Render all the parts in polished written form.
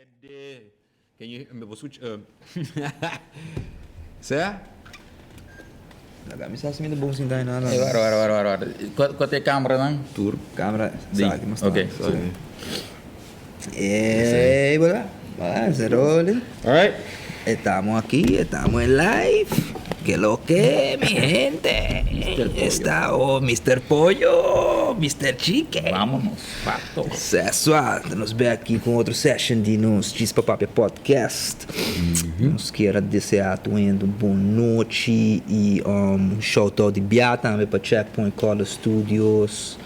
Ready. Can you hear me? Bo scucha? Sea? Laga mi sa si mi ta bon sinta einan. Ey, wara, wara, wara, wara. Kua, kua ta e cameranan? Tur. Camera, Di. sa aki mas ta. Ok. Sorry. Ey, bola. Bola, se rolling. Alright. Estamos aquí, estamos en live. Que lo que, mi gente? Está, oh, Mr. Pollo, Mr. Chicken. Vámonos, pato. Sesua, nos be aki ku otro session di nos Djis pa Papia Podcast. Nos kier a desea tur hende un bon nochi i un shout out di bia tambe pa Checkpoint Color Studios.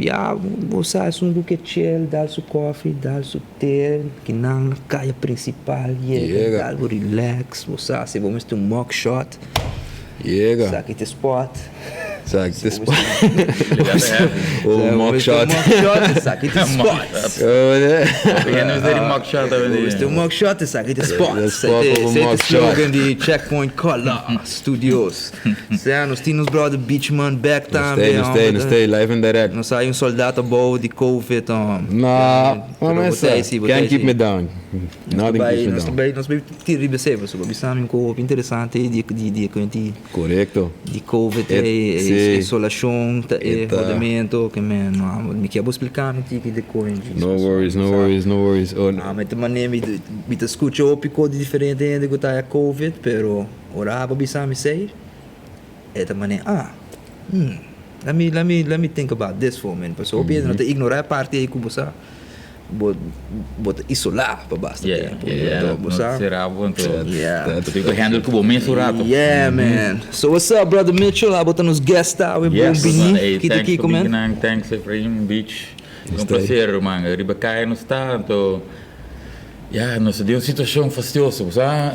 Ya, bo sa esun ku ke chill, dal su koffie, dal su te, kinan na kaya principal yega, dal bo relax, bo sa si bo mester un mug shot. Yega. Esaki ta e spot. Esaki ta e spot. Un mug shot. Esaki ta e spot. Bo un mug shot, esaki ta e spot. Esei ta e slogan di Checkpoint Color Studios. Sea, nos tin nos brother Beachman back tambe. Nos stay, nos stay, live and direct. Nos hay un soldato abou di COVID. No, can't keep me down. Nothing keeps me down. Nos bai Tira riba esei pasobra bisa mi un koho hopi interesante di di di Korekto. Di covid e isolashon ta e hodemento ke men no mi ke bo splika mi tiki di koe No worries no worries no worries. Mi ta mane mi ta skucha hopi kos di diferente hende ku ta haya covid pero ora abo bisa mi esei e ta mane ah let me let me let me think about this for a minute pasobra hopi hende no ta ignora e parti ei ku bo sa. Bo bo ta isolá pa basta tempu. Yeah, Bo sa? Será bo anto. Yeah. Bo tin ku handle ku bo mes un rato. Yeah man. So what's up brother Mitchell, abo ta nos guest awe, bon Yes, bini. Hey, Kita thanks kiko pa man? bini nan, thanks Efraim, Beach. Un placer ruman. Riba kaya nos ta anto ya nos ta den un situacion fastioso bo sa.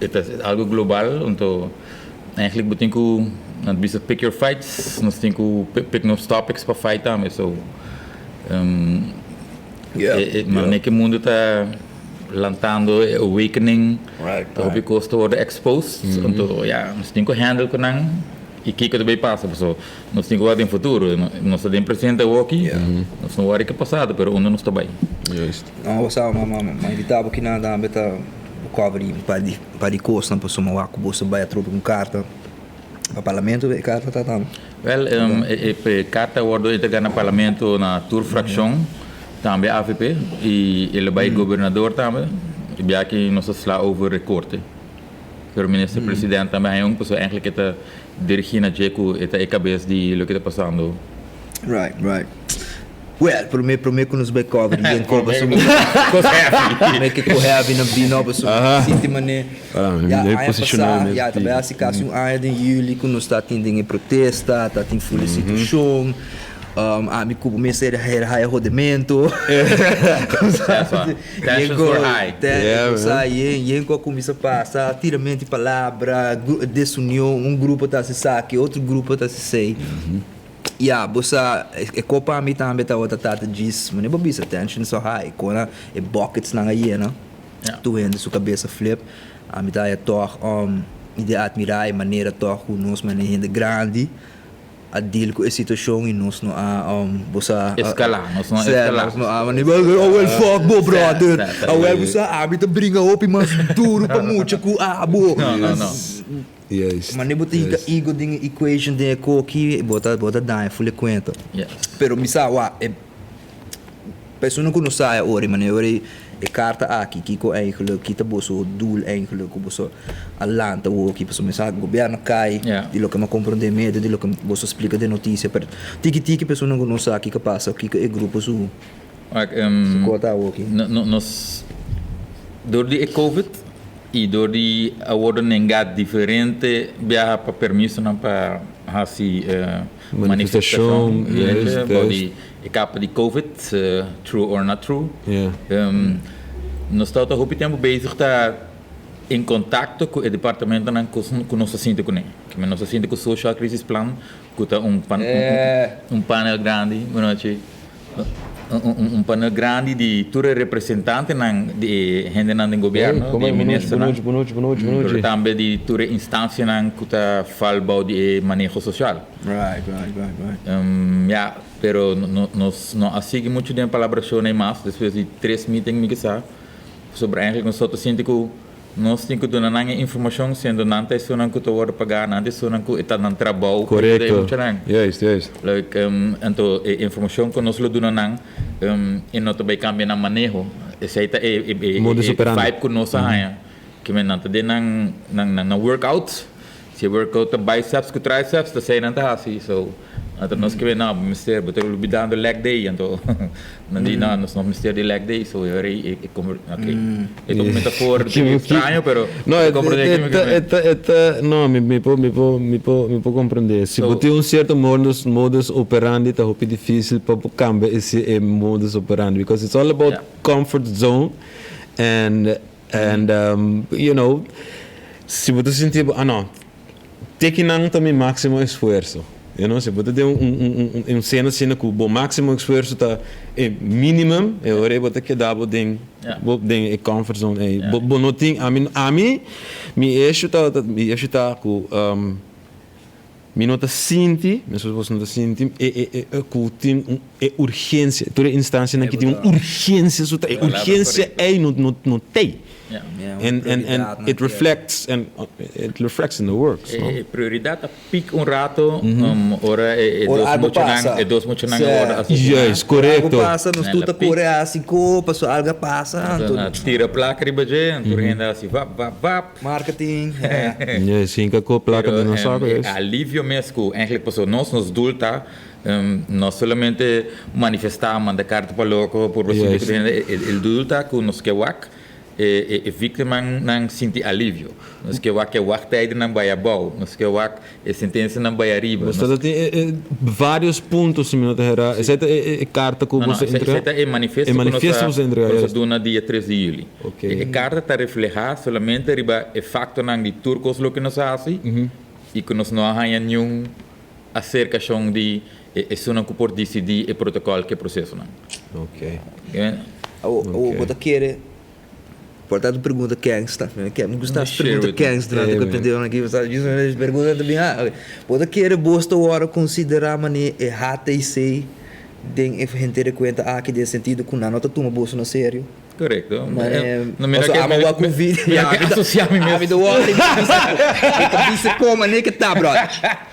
E ta algo global anto eigenlijk bo tin ku nan ta bisa pick your fights, nos tin ku pick nos topics pa fight tambe so. Manera ku e mundu ta lantando e awakening, ta hopi kos ta wòrdu exposed, anto ya nos tin ku handle ku nan i kiko ta bai pasa pasobra nos tin ku wak den futuro, nos ta den presente awoki, nos no wòri ke pasado pero unda nos ta bai. No bo sa mama ma invita bo kinan tambe ta cover un par di kosnan pasobra mi wak ku bo sa bai atrobe ku un karta. Pa parlamento e karta ta tambe? Wel, e karta a wordo entrega na parlamento na tur frakshon, tambe avp, i el a bai gobernador tambe, i bia ki nos a sla over e korte. Pero minister president tambe haña un, pasobra eigenlijk e ta dirigi na dje ku e ta e kabes di loke ta pasando. Right, right. Well, prome prome ku nos bai cover yen ko pasobra Kos heavy. Prome ke ko heavy na bini pasobra sinti mane ya aña pasa ya ta bai hasi kasi un aña den juli ku nos ta tin den e protesta ta tin ful e situashon ami ku bo mester hera haya hodemento Tensions were high. Yen yen ku a kuminsa pasa tiramento di palabra desunion un grupo ta hasi esaki otro grupo ta hasi esei. Ya, bo sa, e kopa ami tambe tabata tata djis, manera bo bisa, tension so high, kona e bucketsnan a yena, tur hende su kabes a flip, ami ta haya tòg mi di admirá e manera tòg ku nos manera hende grandi a deal ku e situashon i nos no a, bo sa, Eskalá, nos no a eskalá. Nos no a manera, oh well fuck bo brother, awel bo sa ami ta bringa hopi mas duru pa mucha ku abo. No, no, no. Juist. Mane bo ta hinka ego den e equation den e koki bo ta bo ta daña ful e kuenta. Pero mi sa wak e persona ku no sa e ora mane ora e karta aki kiko eigenlijk ki ta boso doel eigenlijk ku boso a lanta awoki pasobra mi sa gobierno kai di loke mi a komprende medio di loke boso a splika den notisia pero tiki tiki persona ku no sa kiko a pasa kiko e grupo su su kota awoki. Nos dor di e covid I dor di a wordo nengá diferente biaha pa permisonan pa hasi manifestashon bou di e kapa di covid, true or not true. Nos tabata hopi tempu bezig ta en kontakto ku e departamentonan ku nos ta sinti kuné. Nos ta sinti ku Social Crisis Plan ku ta un panel grandi. Buenochi. Un panel grandi di tur e representantenan di e hendenan den gobierno, Hey, di e ministernan, bonochi, bonochi, bonochi, bonochi. pero tambe di tur e instancianan cu ta val bou di e maneho social. Ya, pero nos no a sigui mucho den palabracion ey mas despues di tres meeting mi kisa, pasobra eigenlijk nos ta sinti cu Nos tin ku duna nan e informashon siendo nan ta esunnan ku ta wòrdu pagá, nan ta esunnan ku e ta nan trabou pa yuda e Korekto. muchanan. Juist, juist. Like, anto e informashon ku nos lo duna nan e no ta bai kambia nan maneho. Esei ta e e e Modus e operandi. vibe ku nos a haña. Ke men nan ta den nan nan nan workout. Si e workout ta biceps ku triceps ta esei nan ta hasi. So, anto nos ke no, bo mester, bo ta lubidando leg day, anto nan di no, nos no mester di leg day, so e ora ei e komber, ok. E ta un metafoor straño, pero No, bo ta komprende ke mi ke e ta, e ta, no, mi, mi por, mi por, mi por, mi por komprende. Si bo tin un sierto modus, modus operandi ta hopi dificil pa bo kambia ese e modus operandi, because it's all about comfort zone and, and you know, si bo ta sinti bo, ah no, Tekinan ta mi máksimo esfuerso. You know, si bo ta den un, un, un, un sena asina ku bo máksimo esfuerso ta e minimum, e ora ei bo ta keda bo den, bo den e comfort zone ei. Bo, bo no tin, ami, ami, mi issue ta, mi issue ta ku mi no ta sinti, meskos boso no ta sinti, e, e, e, ku tin un, e urgensia, tur e instansianan ki tin un urgensia, su ta, e urgensia ei no, no, no t'ei. And and and it reflects and it reflects in the works, no? E prioridad ta piek un rato ora e dos muchanan e dos muchanan a wordo asesina. Juist, corecto. Algo pasa, nos tur ta core haci co, pasobra algo a pasa, anto. Tira placa riba dje, anto tur hende a haci vap, vap, vap. Marketing, Juist, hinca co placa den nos saco, Pero juist. e alivio mes cu eigenlijk pasobra nos, nos doel ta no solamente manifesta, manda carta pa loco, por sinti cu hende, e doel ta cu nos ke wak E víktimanan sinti alivio. Nos ke wak e wachttijdennan bai abou. Nos ke wak e sentensianan bai ariba. Nos ta tin vários punto si mi no ta hera. Esei ta e karta ku boso entrega? No, no, esei ta e manifesto ku nos a duna dia tres di yüli. E karta ta reflehá solamente riba e faktonan di tur kos loke nos a hasi i ku nos no a haña niun aserkashon di esunnan ku por disidí e protokòl ku e prosesonan. Ok. Awor bo ta kere por tanto pregunta kèns ta mi gusta hasi pregunta kèns durante ku e pendehonan aki pasobra pregunta ta bin ah bo ta kere bos ta wòrdu konsiderá manera e HTC den e henter e kuenta aki den sentido ku nan no ta tuma boso na serio? Correcto. No mi no ke mi no ke asocia mi mes. Ami ta wòrdu mi ta bisa kon manera ke ta brother.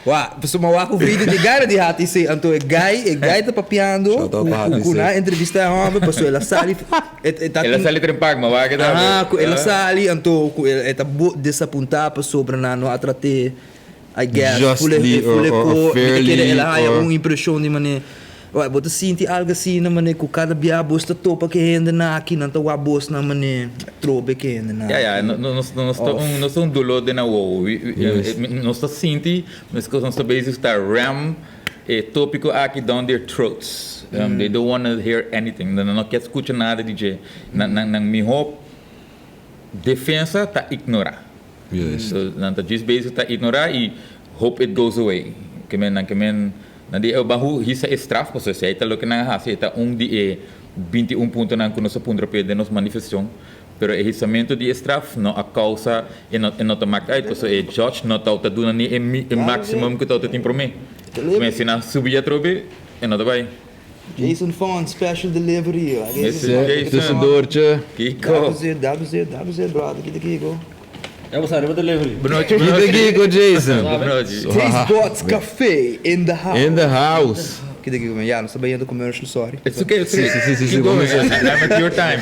Wak, pasobra mi a wak un video di e guy di HTC anto e guy e guy ta papiando ku nan a entrevista e hòmber pasobra el a sali El a sali trempak mi a wak e tambe. Aha, ku el a sali anto ku e ta desapuntá pasobra nan no a trat'é I guess Justly or fairly el a haya or. un impreshon di manera Wak, bo ta sinti algu asina manera ku kada bia bos ta topa ku e hendenan aki, nan ta wak bos nan manera trobe ku e hendenan Ya, ya, aki. nos nos ta un nos ta un doló den nan wowo. Nos ta sinti meskos nos ta bezig ta ram e tópiko aki down their throats. They don't wanna hear anything. Nan no kier skucha nada di dje. Nan nan nan mihó defensa ta ignorá. So nan ta djis bezig ta ignorá i hope it goes away. Ke men nan ke men Nan di e bahu hisa e straf pasobra esei ta loke nan a hasi, e ta un di e 21 puntonan ku nos a puntra p'e den nos manifestacion, pero e hisamento di e straf no a causa e no e no ta maakt uit pasobra e judge no tawata duna ni e e maximum ku tawata tin prome. Pero si nan subi atrobe e no ta bai. Jason Fon special delivery. Mister Jason. Tussendoortje. Kiko. WZ, WZ, brother, kita kiko. Ya bo sa riba delivery. Bonochi, Kita bonochi. kiko Jason. Bonochi. Taste Buds Cafe in the house. In the house. Kita kiko man, ya nos ta bayendo commercial sorry. It's okay, it's okay. Si, si, si, si, Keep going. si. I'm at your time.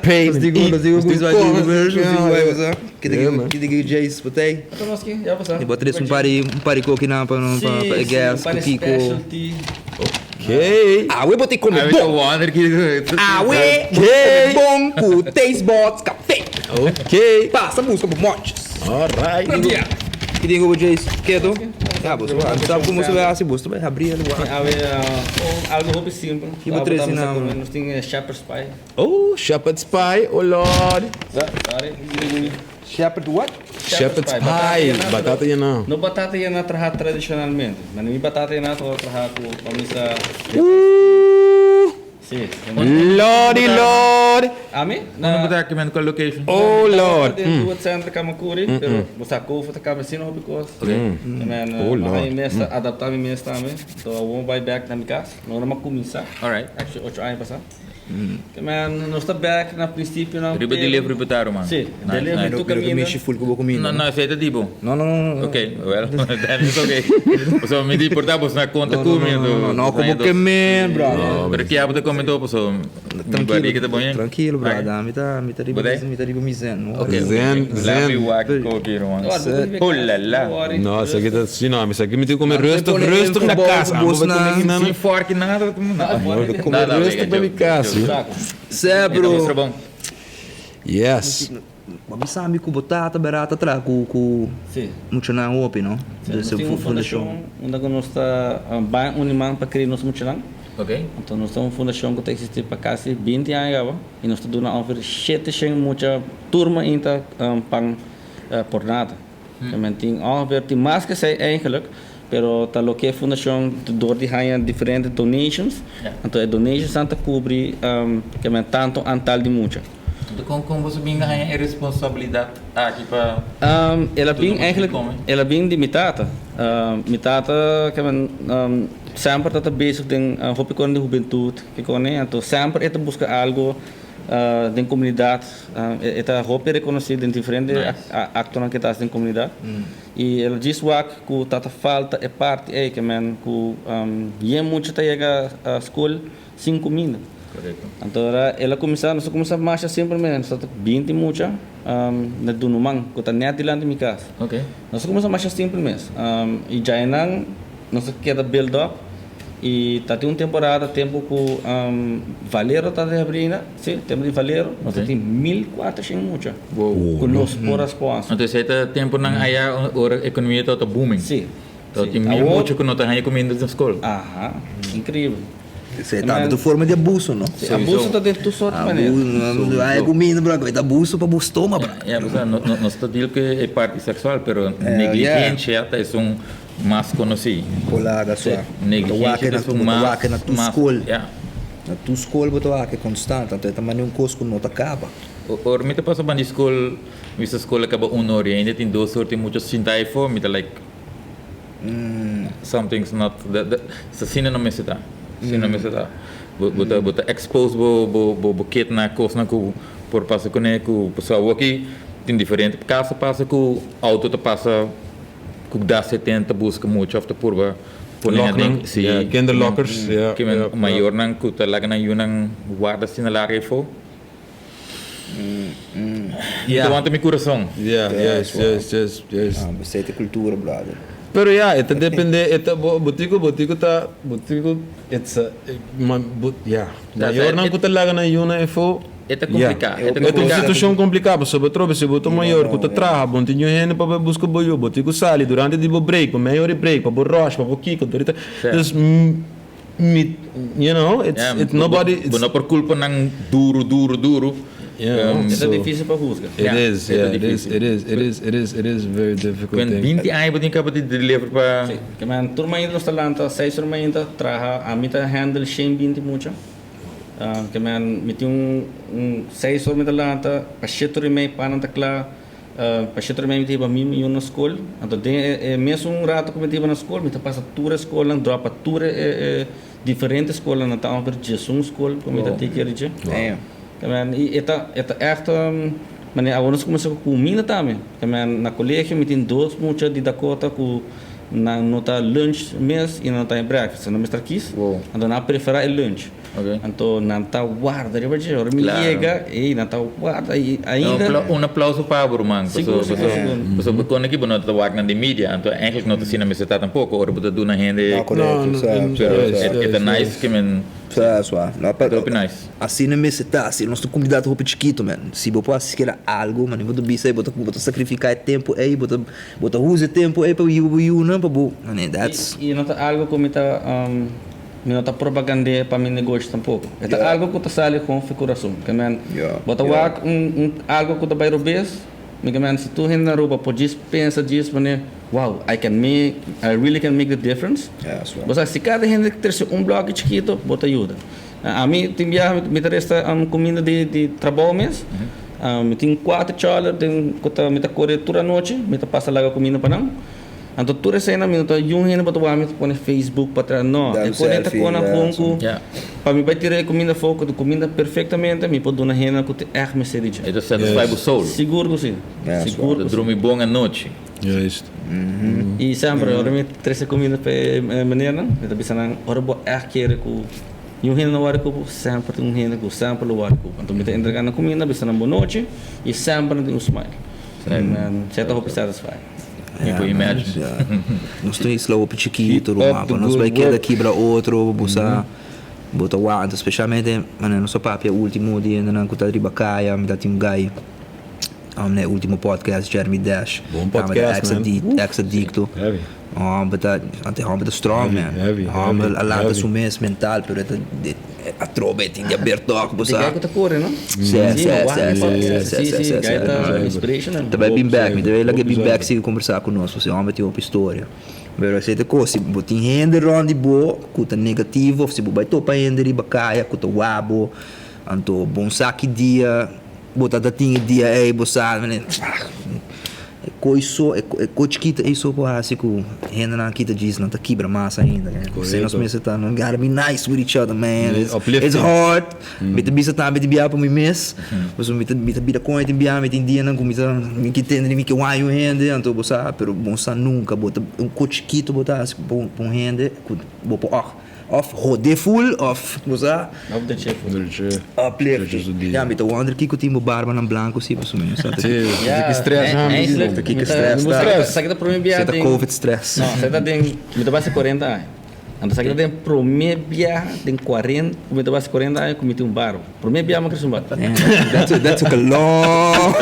Pay. Nos digo, nos digo, nos commercial, nos digo, vai, você. Kita Yeah, kiko, man. kita kiko Jace, botei. Ito nos ki, ya bo sa. E bo tres un pari, un pari koki na pa pa pa e gas, ku kiko. Specialty. Okay. Awe bo te come I bon. wonder ki. Awe bo te come bon ku Taste Buds Cafe. Okay. Pasa busca bo monches. Alright. Ki tin ku bo Jace? Keto? Ya bo sa como se hasi bo ta habri el wak. Awe algo hopi simpel. Ki bo trese na? Nos tin shepherd's pie. Oh, shepherd's pie. Oh Lord. Sorry. Shepherd what? Shepherd's pie. Batata yena. No batata yena traha tradicionalmente. Ma mi batata yena ta traha ku bamisa. Ooh. Si. Lordy Lord. Ami? Unda bo ta kimen cual location? Oh Lord. Den Duet Center Camacuri, pero bo sa COVID a cambia asina hopi cos. Men, Oh, m'a Lord. haña mes ta adapta mi mes tambe. So awor bai bek na mi cas. No ora m'a cuminsa. Alright. Actually ocho aña pasa. Ke men, nos ta bek na principionan. Riba delivery bo ta ruman? Si, Nice, delivery nice. tur Pero caminda. mishi full ku bo kuminda. No, no, esei ta di bo. No, no, no, no. Ok, well, then it's okay. Pasobra mi di por ta boso na konta No, ku no, mi, no, no, no, no, anto komo ke men, bro. Pero kia bo ta come to pasobra mi barriga ta bon yen. Tranquilo, brother. Mi ta riba, Bodei? mi ta riba mi zen. No Ok, Zen, ok. Laat mi zen. wak koki, ruman. Oh Oh la la. No, esaki ta si no, mi esaki mi tin come No, rustig, pone rustig na verbouw cas. Amo bos bai na- come aki na. Sin fork nada, no. Come No, no, rustig venga, na mi cas. Sê, Bro. bro. Bom. Yes. Ma mi sa mi ku bo tata berata tra ku ku Si. muchanan hopi, no? Si, Dus nos tin un fundashon. fundashon unda ku nos ta bai uniman pa kria nos muchanan. Ok. Anto nos ta un fundashon ku ta eksistí pa kasi binti aña kaba i nos ta duna ongeveer shete shen mucha tur mainta pan por nada. Tamen tin ongeveer tin mas ke esei eigenlijk, pero ta loke e fundashon dor di haña diferente donations, anto e donationsnan ta kubri kemen tantu antal di mucha. Anto kon kon boso bin haña e responsabilidat aki pa El a duna bin boso di eigenlijk kome? el a bin di mi tata. Mi tata kemen semper ta ta bezig den hopi kos di hubentut kikone, anto semper e ta buska algo Den comunidad e ta hopi reconoci den diferente actonan cu e ta haci den comunidad y el a djis wak cu ta ta falta e parti ey ke men cu yen mucha ta yega school sin cuminda. Anto ora el a cuminsa nos a cuminsa masha simplemente nos ta binti mucha na Dunuman cu ta net dilanti mi cas. Nos a cuminsa masha simpel mes y djaenan nos a keda build up. Y ta tin un temporada tempo cu Valero ta de abrina, si, tempo di Valero, nos ta tin 1400 mucha cu nos por a sponsor. Entonces esey ta temponan aya ora economia tabata booming. Si. Tabata tin mil mucha cu no ta haña cuminda na scol. Aha, increíbel. Esey tambe ta un forma di abuso, no? Si, abuso ta den tur soort manera. Abuso, haña cuminda, bro, ta abuso pa bo stoma, bro. Ya, nos ta deal cu e parti sexual, pero negligencia ta esun Mas konosí. Polaga sua. Negligencia ta esun mas. Bo ta wak na tur skol. Ya. Na tur skol bo ta wak konstant. Anto e ta manda un kos ku no ta kaba. Ora mi ta pasa banda di skol, mi sa skol a kaba un or i ainda tin dos or tin mucha sinta afo, mi ta like something's not, asina no mester ta. Asina no mester ta. Bo ta bo ta expose bo bo bo kid na kosnan ku por pasa kuné ku pasobra awoki tin diferente kas ta pasa ku auto ta pasa. Ku da 70 buska mucha of ta purba pone Lock aden. nan, Si. yeah, kinderlockers, yeah, Ke men yeah, mayornan ku ta laga nan yunan warda asina larga efo. Yeah. Ta wanta mi kurason. Yeah, yes, yes, yes, yes. Ah, bo ta kultura, brother. Pero ya, e ta depende, e ta bo botico botico ta botico it's a ma bo ya. Mayornan ku ta laga nan yunan efo. E ta kompliká, e ta E ta un kompliká. situashon kompliká pasobra atrobe si bo ta mayor ku ta traha, bo no tin niun hende pa bai buska bo yu, bo tin ku sali durante di bo break, bo mei ora di break, pa bo rush, pa bo kiko, tur e ta. Dus mi, you know, it's, it's nobody, Bo no por kulpa nan duru, duru, duru. Yeah. E ta difísil pa husga. It is, yeah, it is, it is, it is, it is, it is very difficult Ku thing. 20 aña bo tin kaba di deliver pa. Si, ke men tur mainta nos ta lanta seis or mainta traha, ami ta handle 120 mucha. Ke men mi tin un un seis or mi ta lanta, pa shete or i mei panan ta kla, pa shete or i mei mi ta hiba mi yu na skol. Anto den e e mesun rato ku mi ta hiba na skol mi ta pasa tur e skolnan, drop pa tur e e diferente skolnan, nan ta ongeveer diesun skol ku mi ta take care di dje. Ke men i e ta e ta ègt manera awor nos kuminsá ku kuminda tambe. Ke men na kolegio mi tin dos mucha di Dakota ku nan no ta lunch mes i nan no ta e breakfast, nan mester kis, anto nan a preferá e lunch. Anto nan ta warda riba dje, ora mi yega, ey, nan ta warda i ainda. Un aplauso pa bo ruman, Sigur, sigur, sigur. Pasobra kon aki bo no ta wak nan di media, anto eigenlijk no ta asina mester ta tampoko, ora bo ta duna hende. No, korekto, sa, sa, sa. E ta nice ke men. Sa, sa. No, pa, Hopi nice. Asina mester ta, si nos ta kumbidat hopi chikito, man. Si bo por hasi sikiera algo, man, bo ta bisa ey, bo ta, bo ta sakrifika e tempu ey, bo ta, bo ta usa e tempu ey pa yuda bo yunan, pa bo, man, that's. I no ta algo ku mi ta. Mi no ta propagand'é pa mi negoshi tampoko. E ta algo ku ta sali kon fi kurason. Ke men, bo ta wak un un algo ku ta bai robes, mi ke men si tur hende na Aruba por djis pensa djis manera, wow, I can make, I really can make the difference. Bo sa si kada hende trese un bloki chikito, bo ta yuda. Ami tin biaha mi ta resta kuminda di di trabou mes. Mi tin kuater chòler den ku ta mi ta kore tur anochi, mi ta pasa laga kuminda pa nan. Anto tur eseinan mi no ta yun hende pa ta wak mi ta pone Facebook pa tra no. Da E un kore ta selfie, kona ya, kon ku Ya. pa mi bai tira e kuminda afó ku ta kuminda perfektamente mi por duna hendenan ku ta ègt mester di dje. E ta satisfy bo soul. Sigur ku si. Ya, Sigur Ta ku si. drumi bon anochi. Juist. I semper ora mi trese kuminda pa e menernan mi ta bisa nan ora bo ègt kere ku niun hende no wòrdu ku bo semper tin un hende ku semper lo wòrdu ku bo. Anto mi ta entrega nan kuminda bisa nan bonochi i semper nan tin un smile. Esei ta hopi satisfy. Mi por imagine. Nos ta un isla hopi chikitu ruman pa nos bai keda kibra otro bo sa bo ta wanta specialmente manera nos a papia ultimo di hendenan ku ta riba kaya mi ta tin un guy na e ultimo podcast Jeremy Dash Bon podcast man ex adicto homber ta ante homber ta strong man homber a lanta su mes mental pero e ta Atrobe tin di aber tok bo Di sa. guy ku ta kore no? Sí, sí, sí, Sí, sí, sí, guy sí. ta inspirational. Ta bai bin bek, mi ta bai laga bin bek sigui kombersá ku nos, pasobra e hòmber tin hopi historia. Pero esei ta kos, si bo tin hende rònt di bo ku ta negativo òf si bo bai topa hende riba kaya ku ta wak bo, anto bon sa ki dia bo ta ta tin e dia ei, bo sa, E koi so, e koi chikito ei so por hasi ku hendenan kita djis nan ta kibra mas ainda. P'esei nos mester ta, we gotta be nice with each other man, it's hard. Mi ta bisa tambe di bia pa mi mes, pasobra mi ta mi ta bira kon e tin bia, mi tin dianan ku mi ta mi ke tende di mi ke wak un hende, anto bo sa, pero bo no sa nunka, bo ta un kos chikito bo ta hasi pa un hende ku bo por òg. Of hode full of bo sa. Of de che full. Uplift. Ya mi ta wonder kiko tin bo barbanan blanco si pasobra mi no sa ta Si, ta ki stress ha. Ta kiko stress ta. Sa ki ta prome bia Si ta den. covid stress. No, sa ta den mi ta basi 40 aña. Anto sa ki ta den prome bia den 40 ku mi ta basi 40 aña ku mi tin un barba. Prome bia mi a krese un barba. That took that took a long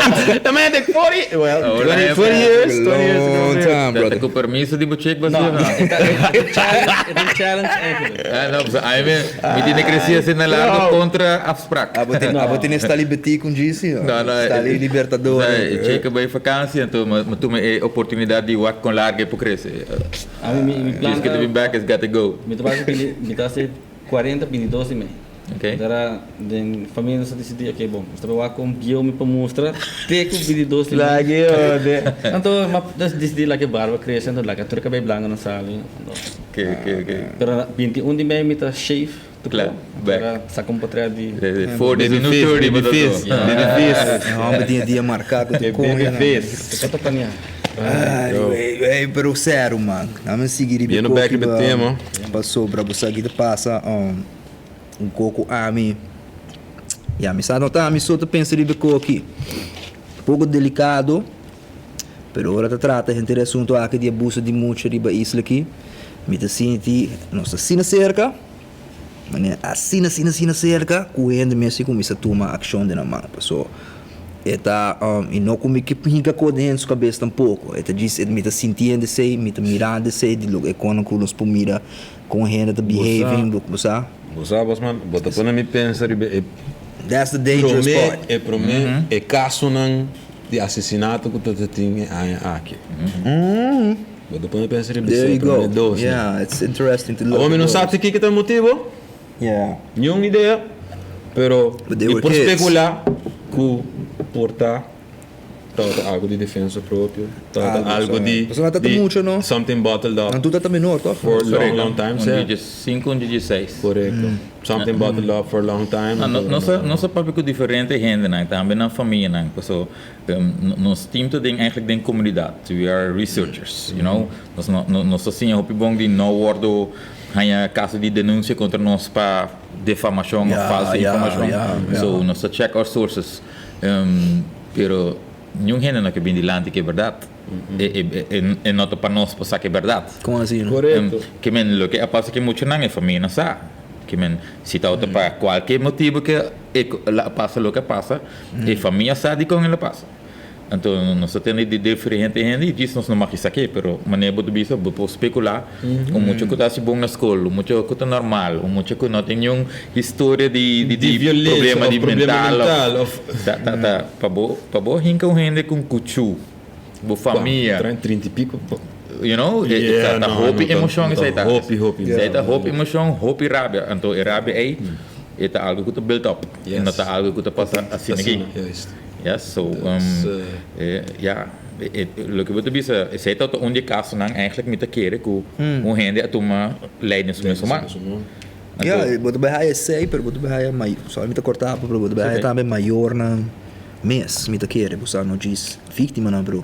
Ta mete 40 well 20 20 years 20 years ago. Long time brother. Ta ku permiso di bo chick bo No, si no? e ta e challenge e ta un challenge eigenlijk. Ah no, pasobra ai mi mi tene kresi asina largo kontra afsprak. Abo tin abo tin esta libertí ku djisi no? No no Sta li libertador. E chick a bai vakantie anto mi tuma e oportunidat di wak kon largo e por krese. Ami mi mi plan Djis ke ta bin bek is got to go. Mi ta basi bini mi ta hasi 40 bini dos i mei. Okay. Dara den familia nos a disidí, okay bon, nos ta bai wak kon bieu mi pa mustra te ku bini dos di mei. Lag'e ode. Anto m'a disidí laga e barba krese, anto laga tur e kabei blanku nan sali. Anto. Okay, okay, okay. Pero 21 di mei mi ta shave tur Kla, kos. bek. Dara saka un potret di. Forty Baby no face, 30 baby bo ta face, do. baby face. E hòmber tin e dia marká ku tur Baby koña. face. Tur kos ta planeá. Anyway, ey, pero serio man, nan mi sigui riba e Yendo bek koki riba e pa tema. pasobra bo sa ki ta pasa. Un koko ami, ya mi sa no ta ami so ta pensa riba e koki. Poko delikado, pero ora ta trata henter e asunto aki di abuso di mucha riba isla aki, mi ta sinti nos ta asina serka, manera asina asina asina serka ku hende mester kuminsá tuma akshon den nan man. Paso e ta, i no ku mi ke hinka kos den hende su kabes tampoko, e ta djis mi ta sintiendo esei, mi ta mirando esei di loke e konan ku nos por mira. Kon hende ta behaving, bo sa. Bo sa bosman, bo ta pone mi pensa riba e That's the dangerous prome, part. e prome, e kasonan di asesinato ku ta tin e aña aki. Bo ta pone pensa riba There esei you go. prome dos nan. Yeah, it's interesting to look Awor mi at no sa those. te kiko ta e motibo, Yeah. niun idea, pero But they mi were por kids. spekula ku por ta. Tabata algo di defensa propio, tabata algo di, Pasobra nan ta mucho, no? Something bottled up. Nan tur ta menor, toch? For long, long time, Un sí. di 5, un di 6. Korekto. Something bottled up for a long time. No, nos a, nos a papia ku diferente hendenan, tambe nan famianan, paso nos team ta den eigenlijk den komunidat. We are researchers, you know. Nos no, nos ta siña hopi bon di no wordo haña kaso di denunsia kontra nos pa defamashon of falso informashon. So nos ta check our sources. Pero niun hende no ke bin dilanti ku e bèrdat. E no ta pa nos pa sa ku e bèrdat. Kon asina? Korekto. Ke men loke a pasa ku e muchanan e famia no sa. Ke men si tabata pa kualke motibu ke e a pasa loke a pasa, e famia sa dikon el a pasa. Anto nos ta tende di diferente hende i djis nos no mag esaki, pero manera bo ta bisa bo por spekulá un mucha ku ta hasi bon na skol, un mucha ku ta normal, un mucha ku no tin niun historia di Di violencia problema of di problema mental mental of Ta ta ta pa bo pa bo hinka un hende ku un kuchu, bo famia. Traen 30 y pico. You know, e Yeah, ta no, hopi no ta emoshon no ta esei ta. hopi hopi. Esei ta hopi emoshon, hopi rabia. Anto e rabia ei. E ta algo ku ta build up. Yes. E no ta algo ku ta pasa asina aki. Asina, juist. Yes, so Dus, ya, loke bo ta bisa, esei ta un di e kasonan eigenlijk mi ta kere ku un hende a tuma lei den su mes man. Ya, bo ta bai haya esei, pero bo ta bai haya may, sorry mi ta korta bo, pero bo ta bai haya tambe mayornan mes, mi ta kere, bo sa no djis víktimanan, pero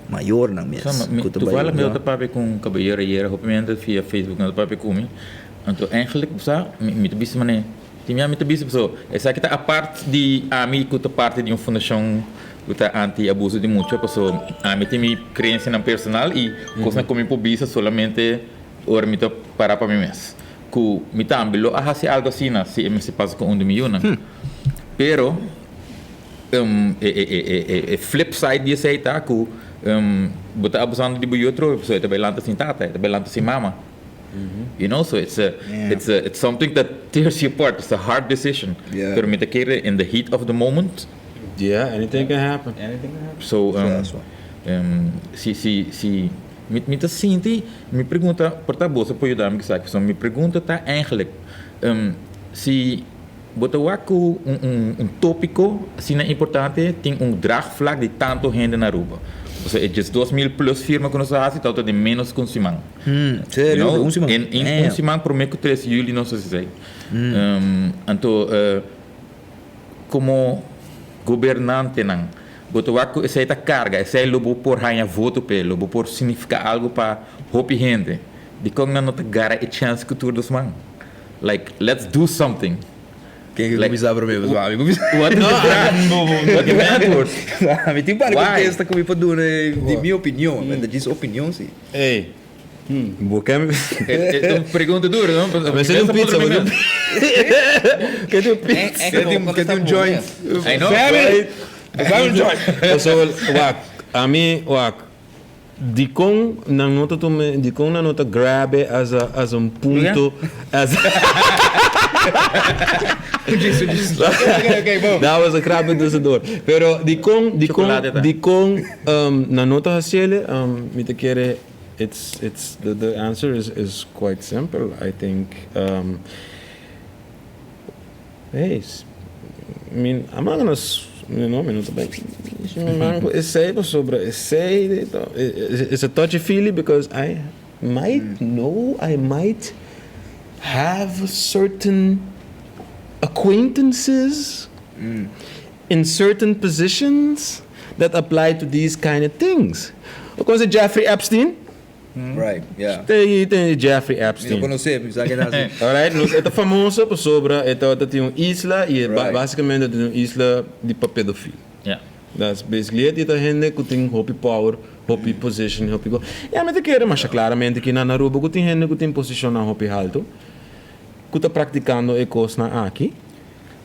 mayornan mes ku ta bai. Toevallig mi ta papia ku un kabayero ayera, hopi mi anda via Facebook nan ta papia ku mi, anto eigenlijk bo sa mi ta bisa manera, tin bia mi ta bisa pasobra esaki ta apart di ami ku ta parti di un fundashon ku ta anti abuso di mucha, pasobra ami tin mi kreensianan personal i kosnan ku mi por bisa solamente ora mi ta para pa mi mes, ku mi tambe lo a hasi algu asina si e mester pasa ku un di mi yunan. Pero e flip side di esei ta ku bo ta abusando di bo yu atrobe pasobra e ta bai lanta sin tata, e ta bai lanta sin mama. You know, so it's a it's a it's something that tears you apart, it's a hard decision. Pero mi ta kere in the heat of the moment. Yeah, anything can happen. Anything can happen. So si si si mi mi ta sinti mi pregunta por ta boso por yuda mi kisas pasobra mi pregunta ta eigenlijk si bo ta wak ku un un un topiko asina importante tin un draagvlak di tanto hende na Aruba. Pasobra e 12.000 plus firma ku nos a hasi ta den menos ku un siman. Serio? You know, Un siman? In, in un siman prome ku 3 juli nos a hasi esei. Anto komo gobernantenan bo ta wak ku esei ta karga, esei lo bo por haña voto p'e, lo bo por signifiká algu pa hopi hende. Dikon nan no ta gara e chèns ku tur dos man? Like, let's do something. Ken ke kuminsá promé? Pasobra ami kuminsá. What is the vraag? What is the antwoord? Ami tin un par di Why? kontesta ku mi por duna di mi opinion. Mi ta djis opinion si. Ey, bo ke mi. E ta un pregunta duro, no? Mi sa di un pizza, bo di un Ke di un pizza? Ke di un joint? I know. Sammy! Sammy un joint! Pasobra, wak, ami, wak, dikon nan no ta tuma, dikon nan no ta grab e as a, as un punto, as That was a grap tussendoor. Pero dikon, dikon, dikon nan no ta hasiele, mi ta kere it's, it's, the, the answer is, is quite simple. I think, hey, I mean, I'm not gonna, you know, mi no ta bai mi man ku esei pasobra esei it's a touchy feely because I might know, I might have certain acquaintances in certain positions that apply to these kind of things. Bo konoce Jeffrey Epstein? Right, yeah. Te te Jeffrey Epstein. Mi no konosé, mi sa ken ta. Alright, nos e ta famoso pasobra e tabata tin un isla y e basicamente ta tin un isla di pa pedofil. Yeah. That's basically it. Y ta hende cu tin hopi power, hopi position, hopi co. Y ami ta kere masha claramente ki na Aruba cu tin hende cu tin posicionnan hopi halto cu ta practicando e cosnan aki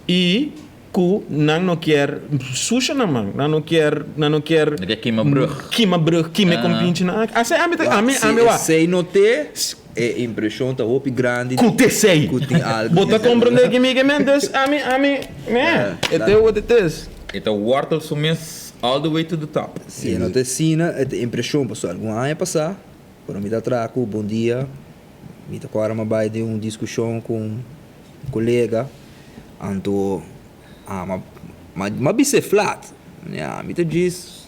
y Ku nan no kier susha nan man, nan no kier, nan no kier. Nan kier kima brug. Kima brug, kima e kompinchi nan aki. Asei ami ta, ami, ami wak. Si esei no te, e impreshon ta hopi grandi. Ku te esei. Ku tin algu. Bo ta komprendé ki mi ke men? Dus ami, ami, meh, e te wat it is. E ta wortel su mes all the way to the top. Si e no ta asina, e ta impreshon pasobra algun aña pasá, ora mi ta traha ku Bon Dia, mi ta kòrda mi a bai den un diskushon ku un kolega. Anto a ma bis'é flat. Ya mi ta djis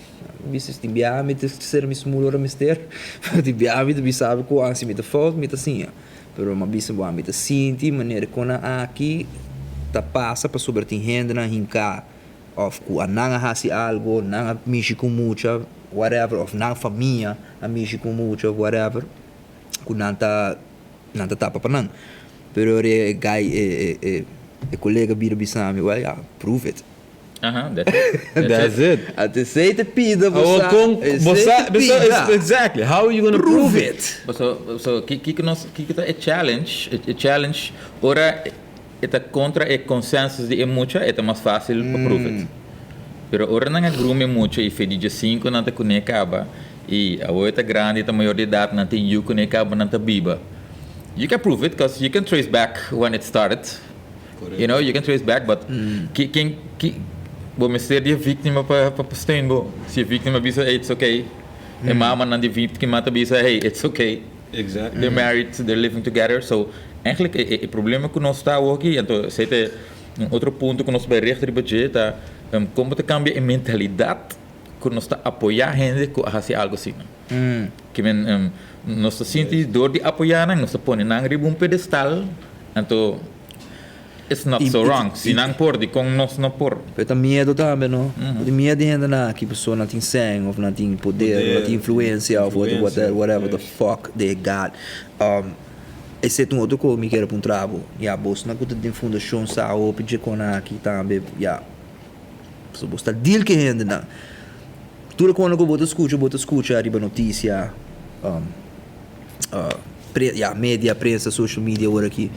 bisa tin biaha mi ta ser mi smul ora mester, pero tin biaha mi ta bisa bo ku si mi ta fout mi ta siña. Pero mi a bisa bo mi ta sinti manera kon nan aki ta pasa pasobra tin hendenan hinká òf ku a nan a hasi algo, nan a mishi ku mucha whatever òf nan famia a mishi ku mucha whatever ku nan ta Nan ta tapa pa nan. Pero ora e guy, e e e colega bira bisa mi, well ya, prove it. Aha, that's it. That's it. Anto esey ta pida bo Awor sa, con bo esey sa, ta pida. Exactly, how you gonna prove it? Paso, so kiko nos, kiko ta e challenge, e challenge ora e ta contra e consensus di e mucha, e ta mas facil pa prove it. Pero ora nan a groom e mucha y fe di diescinco nan ta cune caba, Y awor e ta grandi, e ta mayor di edad, nan tin yu cu ne caba nan ta biba. You can prove it, cause you can trace back when it started. You know, you can trace back, but ki ken ki bo mester di e victima pa pa steun bo. Si e victima bisa hey it's okay, e mamanan di victima ta bisa hey it's okay. Exactly. They're married, they're living together, so. Eigenlijk e problema ku nos ta awoki, anto esei ta un otro punto ku nos bai richt riba dje, ta kon bo ta kambia e mentalidat ku nos ta apoyá hende ku a hasi algu asina. Ke men nos ta sinti dor di apoyá nan, nos ta pone nan riba un pedestal, anto it's not so wrong. Si nan por, dikon nos no por? Pero ta miedo tambe no. Bo tin miedo di hendenan aki pasobra nan tin sèn òf nan tin poder òf nan tin influensia òf whatever the fuck they got. Esei ta un otro kos mi kier a puntra bo. Ya, bosnan ku ta den fundashon sa hopi dje konan aki tambe, ya, pasobra bos ta deal ku e hendenan. Tur e konan ku bo ta skucha, bo ta skucha riba notisia, ya, media, prensa, social media ora aki,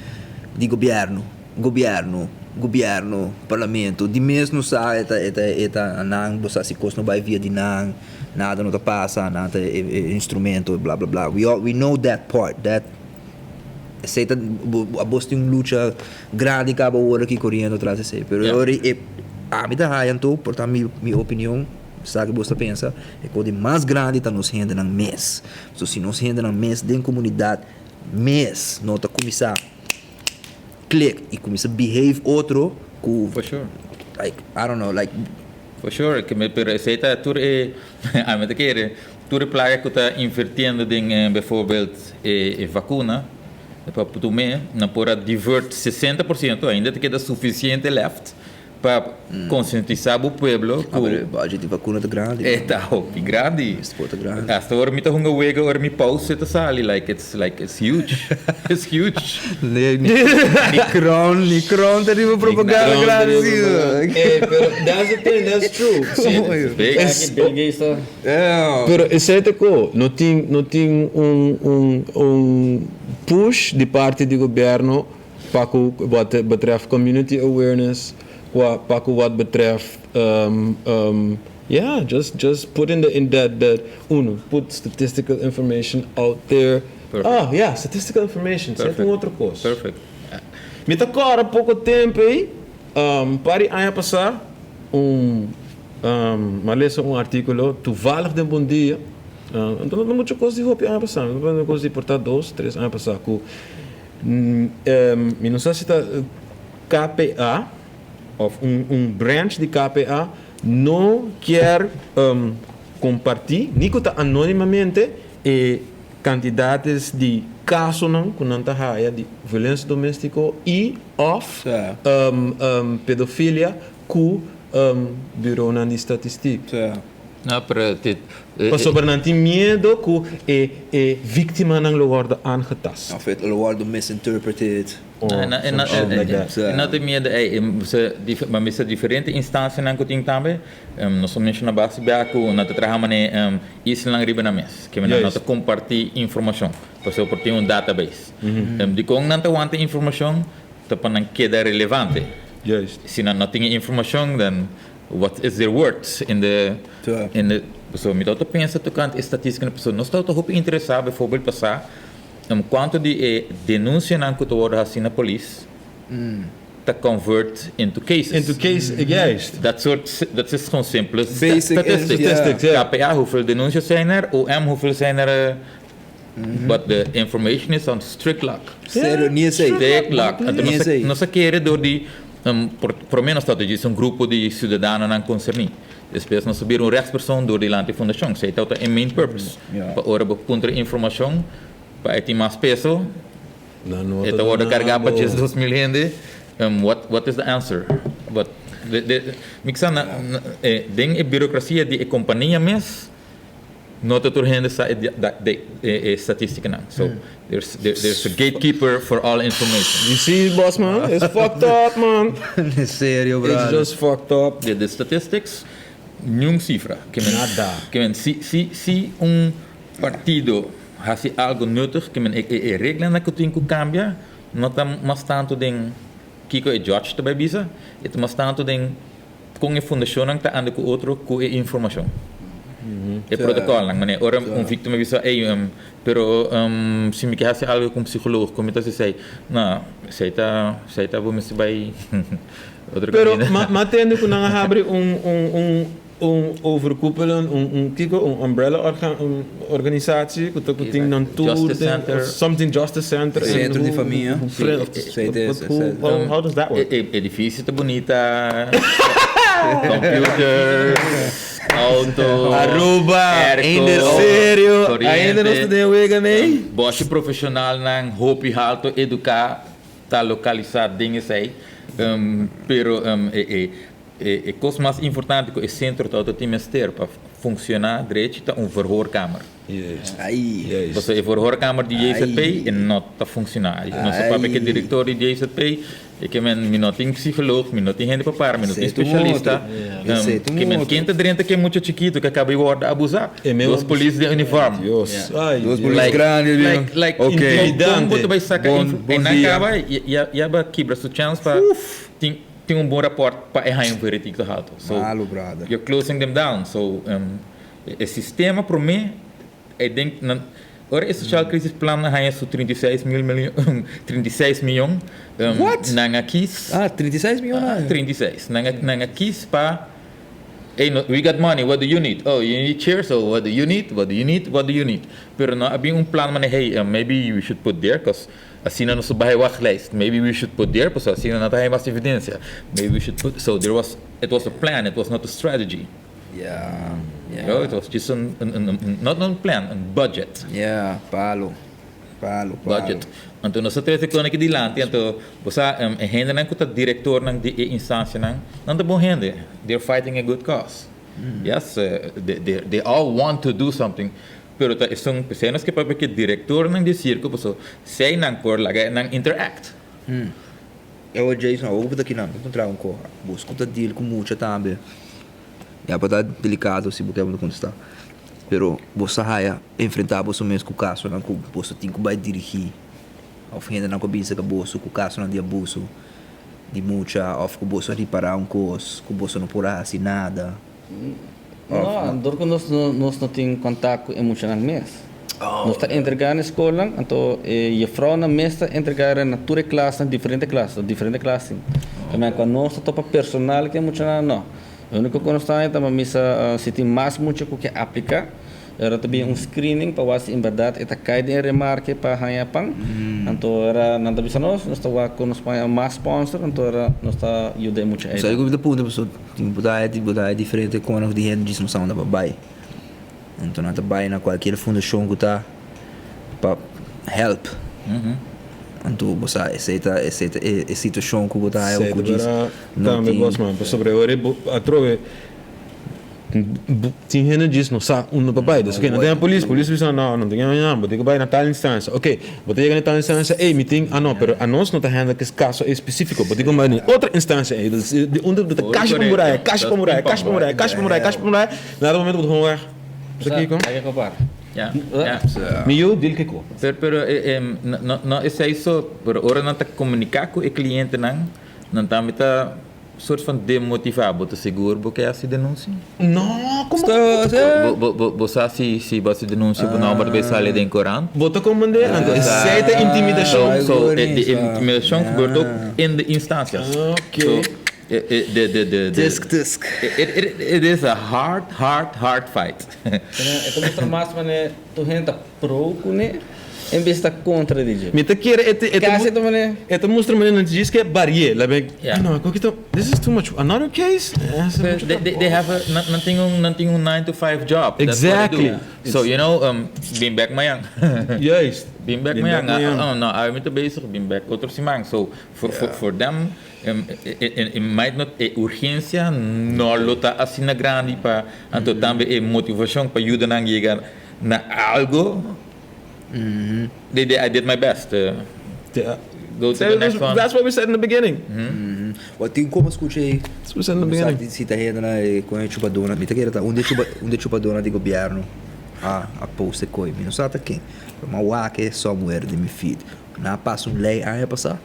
di gobièrnu, gobièrnu, gobièrnu, parlamento. Di mes no sa e ta, e ta, e ta nan, bo sa si kos no bai via di nan. Nada no ta pasa, nan ta e instrumento, bla bla bla. We all, we know that part, that esei ta, abos tin un lucha grandi kaba ora aki koriendo tras esei. Pero e ora e, ami ta haya anto, por ta mi mi opinion, sa ke bos ta pensa, e kos di mas grandi ta nos hendenan mes. So si nos hendenan mes den komunidat mes no ta kuminsá klik i kuminsá behave otro ku, For sure. like, I don't know, like. For sure, ke me pero esei ta tur e ami ta kere tur e placa ku ta invirtiendo den bijvoorbeeld e vacuna pa tum'é nan por a divert 60% ainda ta keda suficiente left pa concientisa bo pueblo ku. Pero e budget di vacuna ta grandi. E ta hopi grandi. E ta grandi. Hasta ora mi ta hunga wega ora mi pause ta sali like it's like it's huge it's huge. Ni kroon, ni kroon ta riba propaganda grandi asina. Eh, pero that's the thing, that's true. Sí, it's big. Es, Bill Gates ta. Pero esei ta ko, no tin, no tin un, un, un push di parti di gobierno pa ku wat betreft community awareness, pa, pa ku wat betreft um, um, yeah, just, just put in the, in that, that, uno, put statistical information out there. Perfect. Ah, yeah, statistical information, esei ta un otro kos. Perfect. Mi ta kòrda poko tempu ei, un par di aña pasá, un, mi a lesa un artíkulo toevallig den Bon Dia, anto no ta muchu kos di hopi aña pasá, mi ta papia kos di por ta dos, tres aña pasá, ku mi no sa si ta KPA òf un branch di KPA no kier kompartí, ni ku ta anónimamente, e Kantidades di kasonan ku nan ta haya di violensia doméstiko i òf pedofilia ku buronan di statistik. No, pero ti. Pasobra nan tin miedo ku e e víktimanan lo wòrdu aangetast. Òf e lo wòrdu misinterpreted. Or some shit like that. E no tin miedo ei. Ma mester diferente instansianan ku tin tambe. Nos a menciona basta bia cu nan ta traha mane islanan riba nan mes, ke nan no ta comparti informacion, pasobra por tin un database. Dicon nan ta wanta informacion? Ta pa nan keda relevante. Si nan no tin e informacion, then what is their worth in the, in the, pasobra mi ta pensa tocante e statisticanan, pasobra nos ta hopi interesa bijvoorbeeld pa sa cuanto di e denuncianan cu ta wordo haci na polis, ta convert into cases. Into case, juist. Dat soort, dat is gewoon simpele Basic statistics. Statistics, ja. KPA, hoeveel denuncias zijn er? OM, hoeveel zijn er? But the information is on strict lock. Serio, ni esei. Strict lock. Anto Ni nos esei. nos a kere door di, por, por menos ta djis un grupo di ciudadanonan concerni. Despues nos a bira un rechtspersoon door di lanti fundacion. Esei tabata e main purpose. Pa ora bo puntra informacion, pa e tin mas peso, E ta wordo carga pa djes 2000 hende. What what is the answer? But de de mi kisa na den e burocracia di e compania mes no ta tur hende sa e de e statisticanan. So there's there's a gatekeeper for all information. You see boss man? It's fucked up man. Serio brother. It's just fucked up. De statistics niun cifra. Nada. Kimen si si si un partido Hasi algo nuttig, ke men e reglanan ku tin ku kambia no ta mas tantu den kiko e judge ta bai bisa, e ta mas tantu den kon e fundashonnan ta anda ku otro ku e informashon. E protokolnan, manera ora un víktima bisa, ey, pero si mi ke hasi algo ku un psikoloog, kon mi ta hasi esei? No, esei ta, esei ta bo mester bai otro Pero kaminda. ma tende ku nan a habri un un un. Un overkoepelend, un kiko, un umbrella un organisatie ku ta ku tin nan tur Justice den Center. something justice center en Centro di hoe- famia. hoe- Sí, hoe- sí, sí, wat- sí, hoe- sí. how does that work? E edifisio ta bunita, computers, auto, Aruba, airco, ainda serio, corriente. ainda nos ta den wega nee. Boshi profesionalnan hopi halto educa ta localisa den esey, pero e E kos mas importante ku e sentro ta tin mester pa funkshoná drechi ta un verhoorkamer. Pasobra e verhoorkamer di JZP e no ta funkshoná. Nos a papia ku e direktor di JZP, e ke men mi no tin psikoloog, mi no tin hende pa para, mi no tin spesialista. Ke men ken ta drenta ku e mucha chikitu ku a kaba di wòrdu abusá? Dos polis den uniform. Dos polis grandi. Like, kon bo ta bai saka e nan kaba ya bo a kibra su chèns pa tin. Tin un bon rapport pa e haña un veredicto halto. So, Malo, brother. you're closing them down. So, e sistema promé, e den, nan, ora e Sociaal Crisis Plan a haña su 36 mil milyon, 36 miyon, What? nan a kies. Ah, 36 miyon a haña? 36. Nan a, nan a kies pa, hey, no, we got money, what do you need? Oh, you need chairs? Oh, what do you need? What do you need? What do you need? Pero no a bin un plan manera, hey, maybe we should put there, 'cause Asina nos ta baha e wachtlijst. Maybe we should put there, pasobra asina no ta haya mas evidencia. Maybe we should put, so there was, it was a plan, it was not a strategy. Yeah, yeah. You know, it was just un, un, un, un, not un plan, un budget. Yeah, palo, palo, palo. Budget. Anto nos a trece con aki dilanti, anto bo sa, e hendenan cu ta directornan di e instancianan, nan ta bon hende. They're fighting a good cause. Yes, they, they, they all want to do something. Pero ta esun p'esei nos ke papia ku e direktornan di sirko paso sei nan por laga nan interact. Ewa Jason, awor ku bo ta kinan, bo kontra un ko. Bo sku ta deal ku mucha tambe. Ya por ta delikado si bo ke bo kontestá. Pero bo sa haya enfrentá boso mes ku kasonan ku boso tin ku bai dirigí òf hendenan ku a bisa ku boso ku kasonan di abuso di mucha òf ku boso a ripará un kos ku boso no por a hasi nada. No, dor ku nos nos no tin kontak ku e muchanan mes. Nos ta entregá na e skolnan, anto e jefrounan mes ta entregá na tur e klasnan, diferente klas, diferente klas tin. Tambe ku nos ta topa personal ku e muchanan, no. E úniko ku nos ta haña ta misa si tin mas mucha ku ke apliká. Era ta bin un screening pa wak si en berdad e ta kai den e remarke pa haña pan. Anto era nan ta bisa nos, nos ta wak ku nos por haña mas sponsor, anto era nos ta yuda e mucha Sa ei. ku mi ta puntra pasobra tin bo ta bo ta diferente kono di hende djis no sa unda pa bai. Anto nan ta bai na kualkier fundashon ku ta pa help. Anto bo sa esei ta esei ta e situashon ku bo ta haña Esei ku ta djis bera no tambe tin. bos man pasobra e ora bo atrobe. Tin hende djis no sa unda pa bai. Dus oke, no tin a polis, polis bisa no, no tin a bo tin ku bai na tal instancia. Oke, bo ta yega na tal instancia, ey mi tin, ah no, pero anos no ta handle kes kaso espesífiko, bo tin ku bai na otro instancia ey. Dus di unda bo ta kashi pa muraya, kashi pa muraya, kashi pa muraya, kashi pa muraya, kashi pa muraya, na dado momento bo ta gewoon weg. Sa kiko? Ya, ya. Mi yu dil kiko. Pero, pero no, no esei so, pero ora nan ta komuniká ku e klientenan, nan tambe ta. Soort van demotivá, bo ta sigur bo ke hasi denunsia? No, como Bo bo bo sa si si bo hasi denunsia bo nomber ta bay sali den korant? Bo ta komprendé? Anto esei ta intimidashon. So e de intimidashon gebeurt ook in de instancias. Oké. So e e de de de de Tisk tisk. It it it is a hard hard hard fight. E ta mustra mas manera tur hende ta pro kuné en bes ta kontra di dje. Mi ta kere e ta Kasi ta manera. E ta mustra manera nan djis ke barié. La ben, Yeah. no, koki ta, this is too much, another case? They, they, they have a, nan, nan tin un, nan tin un 9 to 5 job. That's what they do. Exactly. So, you know, bin bek mañan. Juist. Bin bek Bin mañan. bek mañan. Oh, no, awe mi ta bezig, bin bek otro siman. So, for, for, for them, it, it might not, e urgencia no lo ta asina grandi pa, anto tambe e motivacion pa yuda nan yega na algo, they, they, I did my best. Go to the next one. That's what we said in the beginning. Bo tin como scucha ei? That's what we said in the beginning. Si ta hende na e con e chupadona. Mi ta kere ta un di chupa, un di chupadona di gobierno a a post e coi. Mi no sa ta ken. Pero mi a wak e somewhere den mi feed. Nan a pasa un ley aña pasa.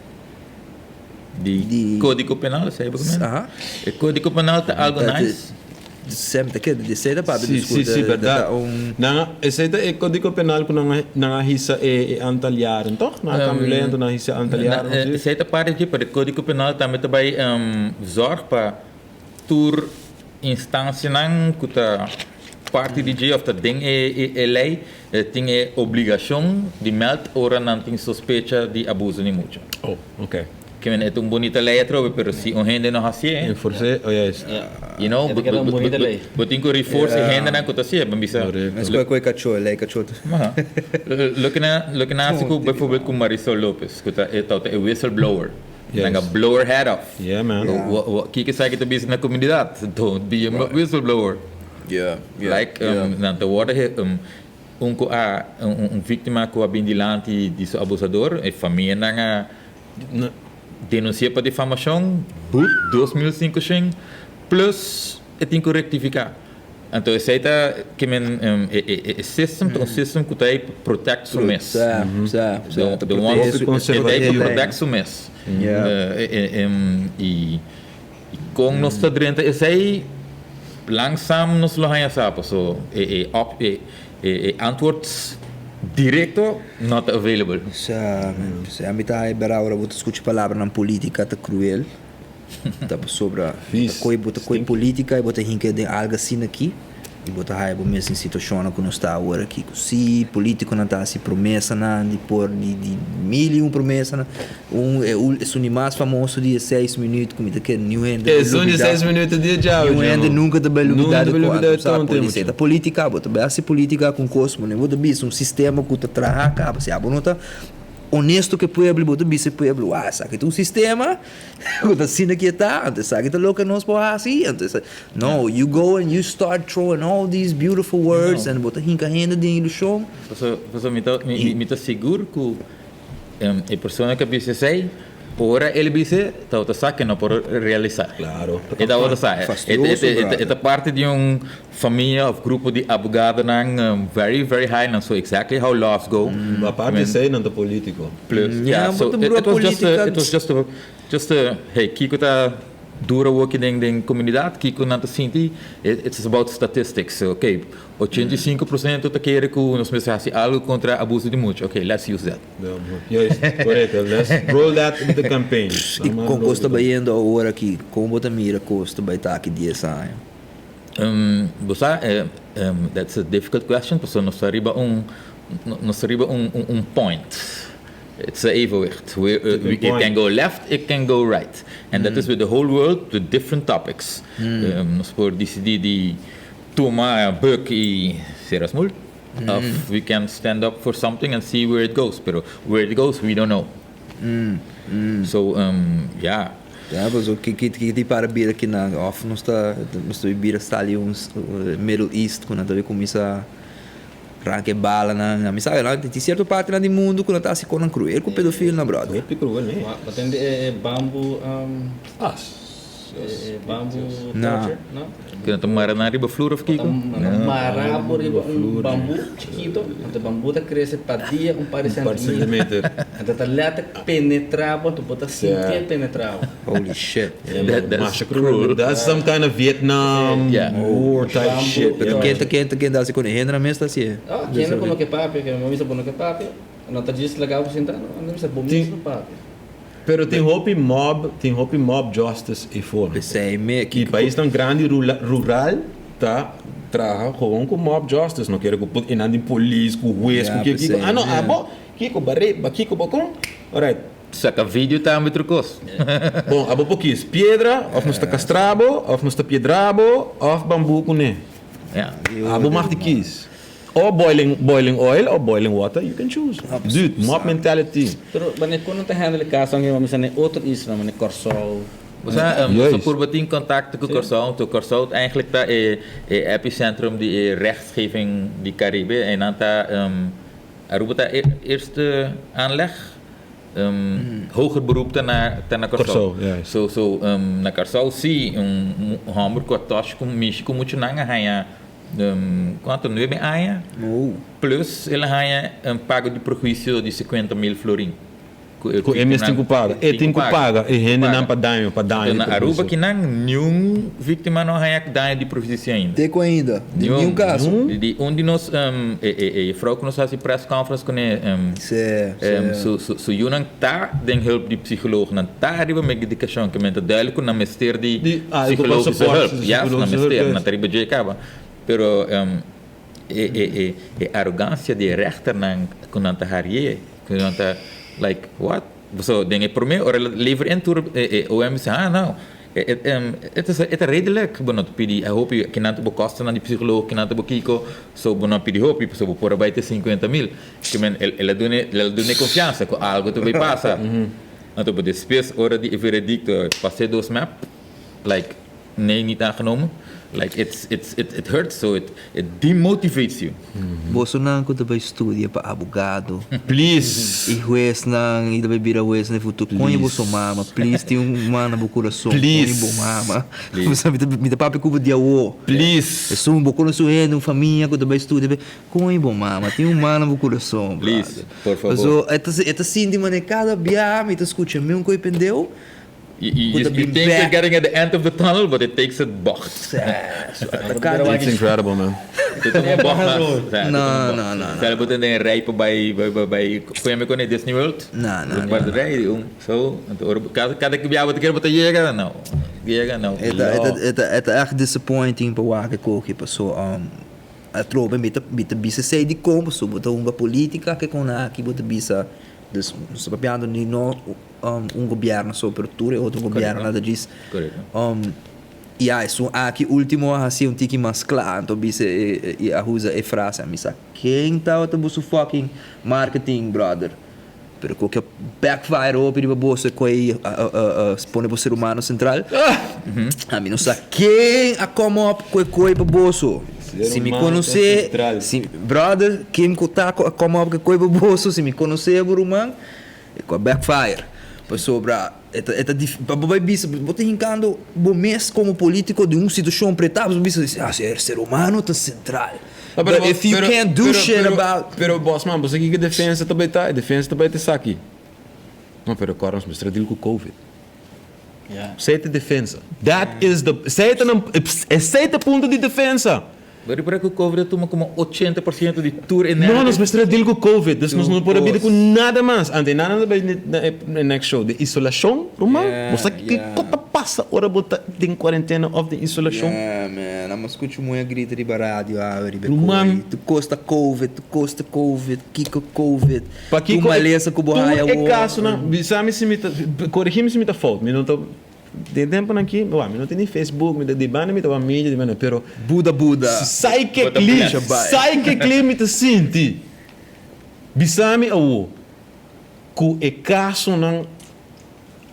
Di Di codigo penal, esei bo ta meen? Aha. E codigo penal ta algo nice. Sem ta keda di esei ta papia Sí, sí, sí, ta berdad. un Nan a, esei ta e codigo penal cu nan a, nan a hisa e, e aantal jaren, toch? Nan a cambia ley anto nan a hisa e aantal jaren, of zoiets? Esei ta parti dje, pero e codigo penal tambe ta bay zorg pa tur. instancianan cu ta parti di dje of ta den e ley tin e obligacion di meld ora nan tin sospecha di abuso di mucha. Oh, ok. Ke men e ta un bunita ley atrobe, pero si un hende no hacié. Enforcé, oh juist. You know, E ta keda un bunita ley. Bo tin cu reforce e hendenan cu ta hacié, bo bisa. Correcto. Mesco cu e cacho, e ley cacho. Loke nan, loke nan haci cu bijvoorbeeld cu Marisol Lopez, cu ta e ta e whistleblower. Yes. Nan a blow her head off. Yeah, man. Kiko esaki ta bisa na comunidad? Don't be a whistleblower. Yeah, yeah. Like, nan ta wordo un cu a, un victima cu a bin dilanti di su abusador, e famianan a denuncia pa difamacion, boet 2500 plus e tin cu rectifica. Anto esey ta ke men e system ta un system cu ta ey pa protect su mes. Sa, sa, sa. The one e ta ey pa protect su mes. Y con nos ta drenta esey langzaam nos lo haya sa paso e e antwoord directo no ta available. Sa, sa. Mi ta bera ora bo ta scucha palabranan politica ta cruel. Ta pasobra bo ta koe bo ta koe politica y bo ta hinca den algo asina aki y bo ta haya bo mes den situacionnan cu nos ta awor aki cu si politiconan ta haci promesanan di por di di mil y un promesanan un e ul esun di mas famoso di e seis minuut cu mi ta kere niun hende ta Esun di lubida seis minuut ta dia djawe niun hende djamo nunca ta bay lubida nunca di ta bay cu lubida anto e sa ton tempo policia ta politica bo ta bay haci politica cu un cos bo ta bisa un sistema cu ta traha caba si abo no ta Honesto ku e pueblo, bo ta bisa e pueblo, wak, esaki ta un sistema ku ta asina ki e ta, anto esaki ta loke nos por hasi, anto esaki, no, you go and you start throwing all these beautiful words and bo ta hinka hende den ilushon. Pasobra mi ta, mi ta sigur ku e persona ku a bisa esei, ora el bisa, tabata sa ku e no por realisá. Claro. E tabata sa. Fastioso, brother. E ta parti di un Famia of grupo di abogadonan very very high nan so exactly how laws go. Aparte esey nan ta politico. Plus yeah so it was just a it was just a just a hey kiko ta dura awoki den den comunidad kiko nan ta sinti it's about statistics okay 85% ta kere cu nos mester haci algo contra abuso di mucha okay let's use that. Juist correcto let's roll that in the campaign. Y con cos ta bayendo awor aki con bo ta mira cos ta bay ta aki dies aña? Bo sa, that's a difficult question pasobra nos ta riba un, nos ta riba un un point. It's a evenwicht. It can go left, it can go right. And that is with the whole world with different topics. Nos por dicidi di tuma buk y cera smul. Of we can stand up for something and see where it goes. Pero where it goes, we don't know. So, ya. Ya, paso ki ki ki di para bira ki nan of nos ta nos ta bira sali un Middle East ku nan ta kuminsá ranka e balanan. Mi sabi nan tin sierto partinan di mundu ku nan ta hasi konan kruel ku pedofilnan brother. Hopi kruel ne. Bo tende e bambu E bambu torture, no? Ku nan ta mara nan riba flur of kiko? Nan ta mara bo riba un bambu chikito, anto e bambu ta krese pa dia un par di centimeter. Anto ta lèt penetra bo, anto bo ta sinti e penetra bo. Holy shit. That's cruel. That's some kind of Vietnam war type shit. Pero ken ta ken ta ken ta hasi ku e hende nan mes ta hasié? Oh, kende ku no ke papia, ke bo mester bo no ke papia, no ta djis laga bo sinta, no, nan mester bo mes no papia. Pero tin hopi mob, tin hopi mob justice eyfor. P'esei me ki. Paisnan grandi rural ta traha gewoon ku mob justice. No kere ku put enan di polis, ku hues, ku kiko kiko. Ah no, abo kiko ba rape, ba kiko ba kon. Alright. Saka video tambe otro kos. Bon, abo por kis piedra, of nos ta kastra bo, of nos ta piedra bo, of bambu kuné. Abo mag di kis. Or boiling boiling oil or boiling water, you can choose. Dude, mob mentality. Pero wanneer kon nan ta handle e kaso anke mami sa na e otro isla, manera Kòrsou. Bo sa, nos a purba tin kontakto ku Kòrsou, anto Kòrsou eigenlijk ta e e epicentrum di e rechtsgeving di Karibe en nan ta Aruba ta e eerste aanleg, hoger beroep ta na ta na Kòrsou. So so na Kòrsou si un hòmber ku a tòch ku mishi ku muchanan a haña Cuanto? Nuebe aña? Plus el a haña un pago di perhuicio di 50 mil florin. Ku e mes tin ku paga. E tin ku paga e hendenan pa daño, pa daño di Na Aruba kinan niun víktima no haña daño di perhuisio ainda. Te ku ainda? Di niun kaso? Di un di nos e juffrouw ku nos hasi press conference kuné su su yunan ta den hulp di psikoloognan ta riba medikashon ke men ta duidelijk ku nan mester di psikologische hulp. Yes, nan mester, nan ta riba dje kaba. Pero e e arogansia di e rechternan ku nan ta harié. Cu nan ta like what? So den e prome ora el a lever in tur e OM bisa ah no e ta redelijk bo no ta pidi hopi kinan ta bo kostonan di psicoloog kinan ta bo kiko so bo no a pidi hopi pasobra bo por a bai te 50 mil ke men el a dune el a dune confiansa cu algo ta bay pasa anto bo despues ora di e veredicto pase dos mep like Nee niet aangenomen. Like it's it's it it hurts so it it demotivates you. Bosonan ku ta bai studia pa abogado Please. i huesnan i ta bai bira hues na e futuro koña boso mama please tin un man na bo kurason koña bo mama mi ta papia ku bo di awo Please. Esun bo konosi un hende un famia ku ta bai studia koña bo mama tin un man na bo kurason Please por favor. Paso e ta sinti manera kada bia mi ta skucha mi un koe pendeu. You, Ku you, ta you bin think you're bek. getting at the end of the tunnel, but it takes a bocht. It's incredible, man. Te toma un bocht mas. Sa, te No, toma un bocht. no, no, no. Sel bo den rij pa bai, bai, bai, bai, kon yami kon Disney World? No, no, Un par no. de rij, un, so, anto ora, kada, kada ke biaha bo ta kere bo ta yega, no, yega, no. E ta, e ta, e ta, e ta echt disappointing pa wak e koki paso um, atrobe mi ta, mi ta bisa esei dikon paso bo ta hunga politica ke kon aki bo ta bisa, dus nos ta papiando di no un gobierno so pero tur e otro gobiernonan ta djis ya esun aki ultimo a hasi un tiki mas kla anto bisa i a usa e frase a mi sa ken tabata bo su fucking marketing brother pero ku ke backfire hopi riba boso ku e pone bo ser humano sentral a mi no sa ken a come up ku e koi pa boso si mi konosé si brother ken ku ta ku a come up ku e koi pa boso si mi konosé bo ruman. E ku a backfire. Pasobra e ta e ta dif pa bo bai bisa bo ta hinkando bo mes komo politiko den un situashon pretá bo bisa ah ser ser humano ta sentral. No, pero But if you pero can't do pero shit pero about. pero bosman bo sa kiko defensa ta bai ta? E defensa ta bai ta esaki. No pero kòrda nos mester a deal ku covid. Yeah. Esei ta defensa. That is the esei ta nan esei ta punto di defensa. Bo ripara ku covid a tuma komo 80% di tur e No, nos narrative? mester a deal ku covid, dus nos Tur no por a bida kos. ku nada mas. Anto e nada ta bai na e next show, de isolashon, ruman. Bo sa kiko ta pasa ora bo ta den kuarentena òf den isolashon? Yeah man, amo skucha un muhé grita riba radio awe riba e Ruman. koi. Tur kos ta covid, tur kos ta covid, kiko covid, tur Pakiko e malesa ku bo tur haya e awor. kasonan, bisa mi si mi ta, korigí mi si mi ta fout, mi no ta. Den temponan aki, wak, mi no tin ni Facebook, mi ta di banda mi ta wak media di banda, pero Buda buda. psychically, psychically mi ta sinti, bisa mi awo, ku e kasonan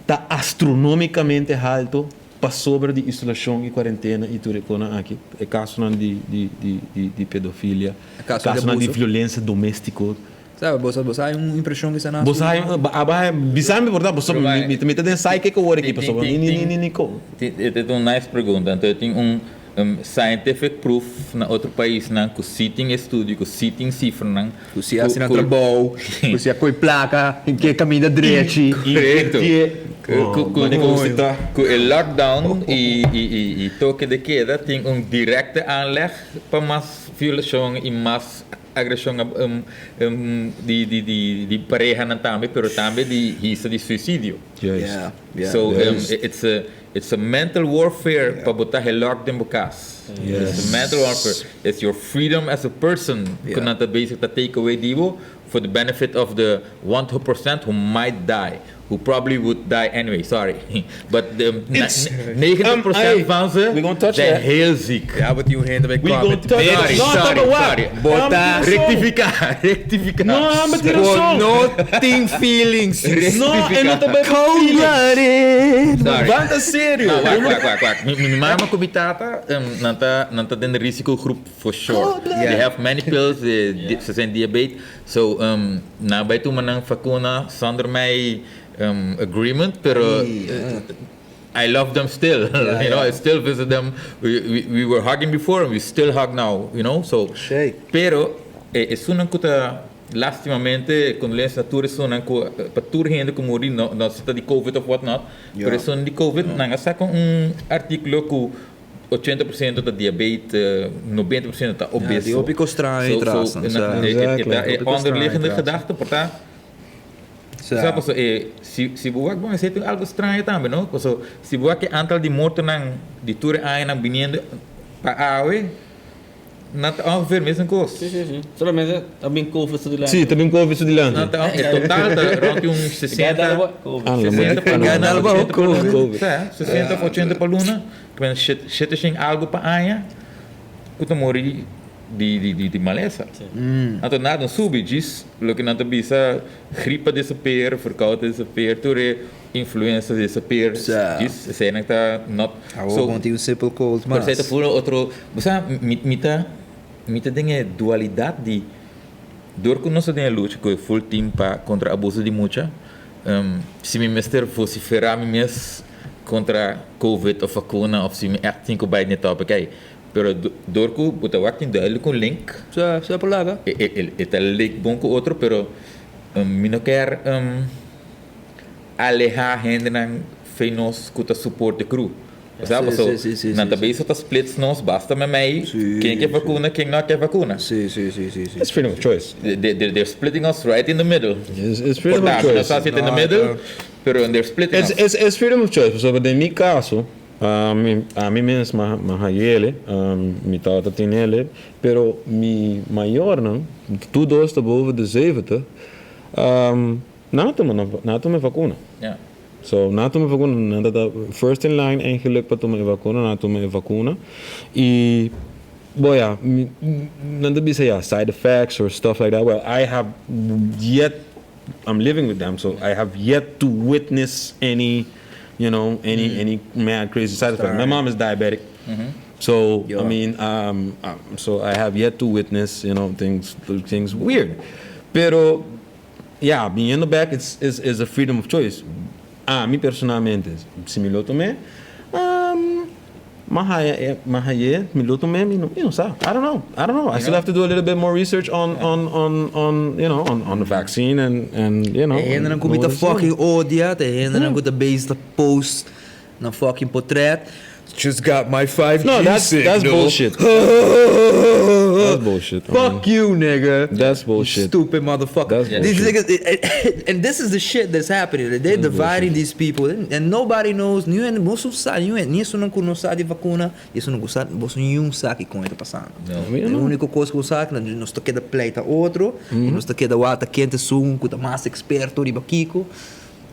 ta astronomicamente halto pasobra di isolashon i kuarentena i tur e konan aki, e kasonan di di di di di pedofilia, kasonan di violensia domestiko. Sabe, bo sa, bo sa hay un impresion cu sa na Bo sa hay, abo hay, bisa mi por ta, pasobra mi, mi, mi ta den psychic awor aki, pasobra mi ni, ni, ni, ni con. E ta un nice pregunta. Anto e tin un scientific proof na otro paisnan cu si tin estudio, cu si tin cifranan. Cu si haci nan trabou, cu si a coy placa, ke caminda drechi. Correcto. Cu e lockdown y, y, y, y toque de queda tin un directe aanleg pa mas violacion y mas Agreshon di di di di parehanan tambe pero tambe di hisa di suicidio. Juist. Yeah, So Juist. it's a it's a mental warfare pa bo ta helok den bo kas. Yes. It's a mental warfare. It's your freedom as a person ku nan ta bezig ta take away di bo for the benefit of the 1% who might die. Who probably would die anyway, sorry. But the It's- 90% van ze we gonna touch zijn that. heel ziek. Ja, but die gente bij We gonna touch Sorry, No, sorry, taba wak. sorry. Bota. Rectifica, rectifica. No, maar die razón. No tin feelings. No, en no ta bij Cold blooded. Sorry. Banta serio. No, wak, wak, wak, wak. Mi, mi mama ku mi tata, nan ta, nan ta den de risicogroep for sure. They have many pills, they, ze zijn diabetes. So, nan bai tuma nan vacuna zonder my agreement, pero I love them still, you know, I still visit them. We, we, we were hugging before and we still hug now, you know, so. Shake. Pero, e, esunnan ku ta. Lastimamente, condolencia na tur esunnan cu, pa tur hende cu muri, no, no si ta di Covid of what not, pero esun di Covid, nan a saca un articulo cu 80% ta diabetes, 90% ta obeso. Di hopi cos straño So, tras, so, no sa. E onderliggende gedachte por ta, sa paso e, si, si bo wak bon, esey ta algo straño tambe, no? Paso, si bo wak e aantal di mortonan di tur e añanan biniendo pa awe, Nan ta ongeveer mesun kos. Sí, sí, sí. Solamente ta bin Covid su dilanti. Sí, ta bin Covid su dilanti. Nan ta, e total ta rond di un 60, Covid. Ah, 60 pa luna, Gana alba 80 pa luna. Covid. Sí, 60 of 80 pa luna. Ki men shete shen algo pa aña ku ta muri di di di di malesa. Anto nada no subi, djis loke nan ta bisa grip a disappear, verkoud a disappear, tur e influenza disappear, djis eseinan ta not. Awor bon tin un simple cold Pero mas. esei ta puro otro, bo sa, mi, mi ta, mi ta den e dualidad di, dor cu nos ta den e lucha cu e full team pa contra abuso di mucha, si mi mester vocifera mi mes contra covid of vacuna of si mi echt tin cu bay den e topic ey, pero dor cu bo ta wak tin duidelijk un link, Sa, sa por laga. e, e, e ta link bon cu otro, pero mi no kier aleha hendenan fe nos cu ta support e crew. Osea, paso nan ta bezig ta splits nos basta memey ken ke vacuna ken no ke vacuna. It's freedom of choice. They're splitting us right in the middle. It's freedom of Por ta, mi no choice. sa si ta in the middle, pero they're splitting us. It's freedom of choice, pasobra den mi caso, ami mes m'a hayele, mi tata tinele, pero mi mayornan, tur dos ta boven de 70, Nan a tuma nan a tuma e vacuna. So nan a tuma e vacuna, nan ta ta first in line eigenlijk pa tuma e vacuna, nan a tuma e vacuna y bo ya nan ta bisa ya side effects or stuff like that, well I have yet I'm living with them so I have yet to witness any you know any any mad crazy side effect. My mom is diabetic so I mean so I have yet to witness you know things things weird pero Ya, biniendo bek it's is is a freedom of choice. Ami personalmente, si mi lo tum'é, m'a haya e, m'a hay'é, mi lo tum'é, mi no, mi no sa. I don't know, I don't know. I still have to do a little bit more research on on on on you know, on on the vaccine and and you know. E hendenan ku mi ta fucking odia ta e hendenan ku ta bezig ta post nan fucking potret. Just got my 5G No, that's signal. that's bullshit. That's bullshit. I Fuck you, nigga. That's bullshit. Stupid motherfucker. That's These bullshit. niggas, and this is the shit that's happening. They're dividing these people, and nobody knows. Ni un boso sa, ni un ni esun ku no sa di vacuna, esun ku sa, boso niun sa kiko ta pasando. No. E úniko kos ku sa, nos ta keda pleita otro, i nos ta keda wata ken ta esun ku ta mas eksperto riba kiko.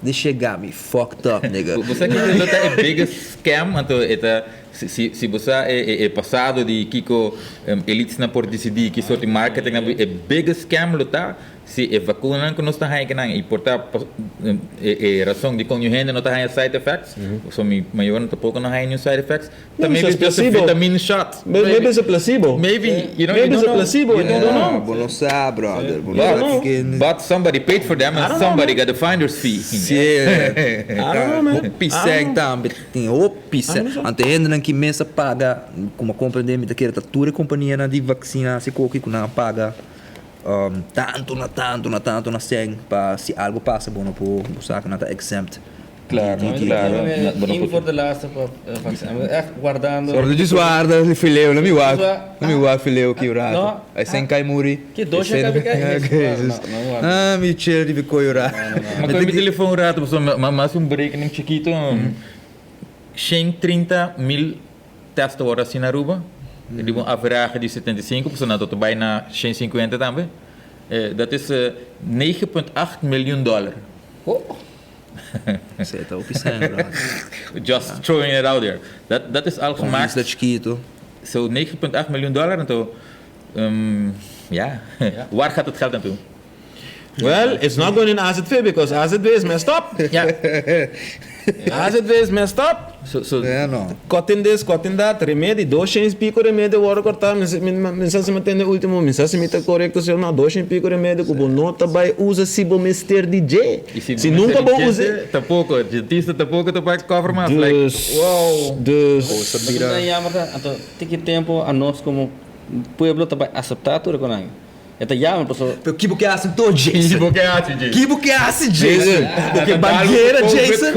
This shit got me fucked up, nigga. Bo sa kiko lo ta e biggest scam? Anto e ta si si si bo sa e e e pasado di kiko elitesnan por disidí ki sort di marketing nan e biggest scam lo ta si e vakunanan ku nos ta haña kinan i por ta e e rason dikon yu hende no ta haña side effects, pasobra mi mayornan tampoko no haña niun side effects. Ta Maybe maybe it's a just a placebo. vitamin shot. Maybe it's a placebo. Maybe, you know, Maybe you it's a don't know. placebo. You You don't don't know. know. Bo no sa, brother. Bo no But, sa ken. but somebody paid for them and don't know, somebody man. got a finder's fee. Si. I don't know, man. Hopi I don't sèn know. tambe. Tin hopi sèn. Anto e hendenan ki mes a paga, komo a komprendé mi ta kere ta tur e kompanianan di vaksina hasi koki ku nan a paga tantu na tantu na tantu na sèn pa si algu pasa bo no por bo sa ku nan ta exempt. Claro, claro. Eén voor de laatste pa vaccin. Echt guardando. Ora djis warda e fileo, no mi wak. No mi wak fileo ki rato. No. Ai sen kai muri. Ki dos ya kabi kai? Ah, mi chel di koyo rato. Ma koe mi telefon rato, pasobra mi hasi un berekening chikito. 130 mil test ta wòrdu hasi na Aruba. Riba un averahe di 75, pasobra nan ta bai na 150 tambe. Dat is 9.8 miljoen dòler. Esei ta hopi sèn, brother. Just throwing it out there. Dat, dat is al gemaakt. Isla chiquito. So 9.8 miljoen dollar, anto, ja, waar gaat het geld naartoe? Well, it's not going in AZV because AZV is messed up. Ja. AZV is messed up. So, so, Ja, no. Cutting this, cutting that, remedi, 200 y pico remedi worde cortá, mi sa, mi, mi sa si mi tende ultimo, mi sa si mi ta correcto si of no, 200 y pico remedi cu bo no ta bay usa si bo mester di dje. Y si, Si nunca bo usa. usa. Tampoco, dentista tampoco ta bay cover mas. Like, Dus, wow. dus, Cosa Bira. bira. Jammer ta, anto tiki tempo a nos como pueblo ta bay acepta tur e konai. E ta yama paso. Pero ki bo ke hasi anto, Jason? Ki bo ke hasi, Jason? Ki bo ke hasi, Jason? Bo ke bandera, Jason?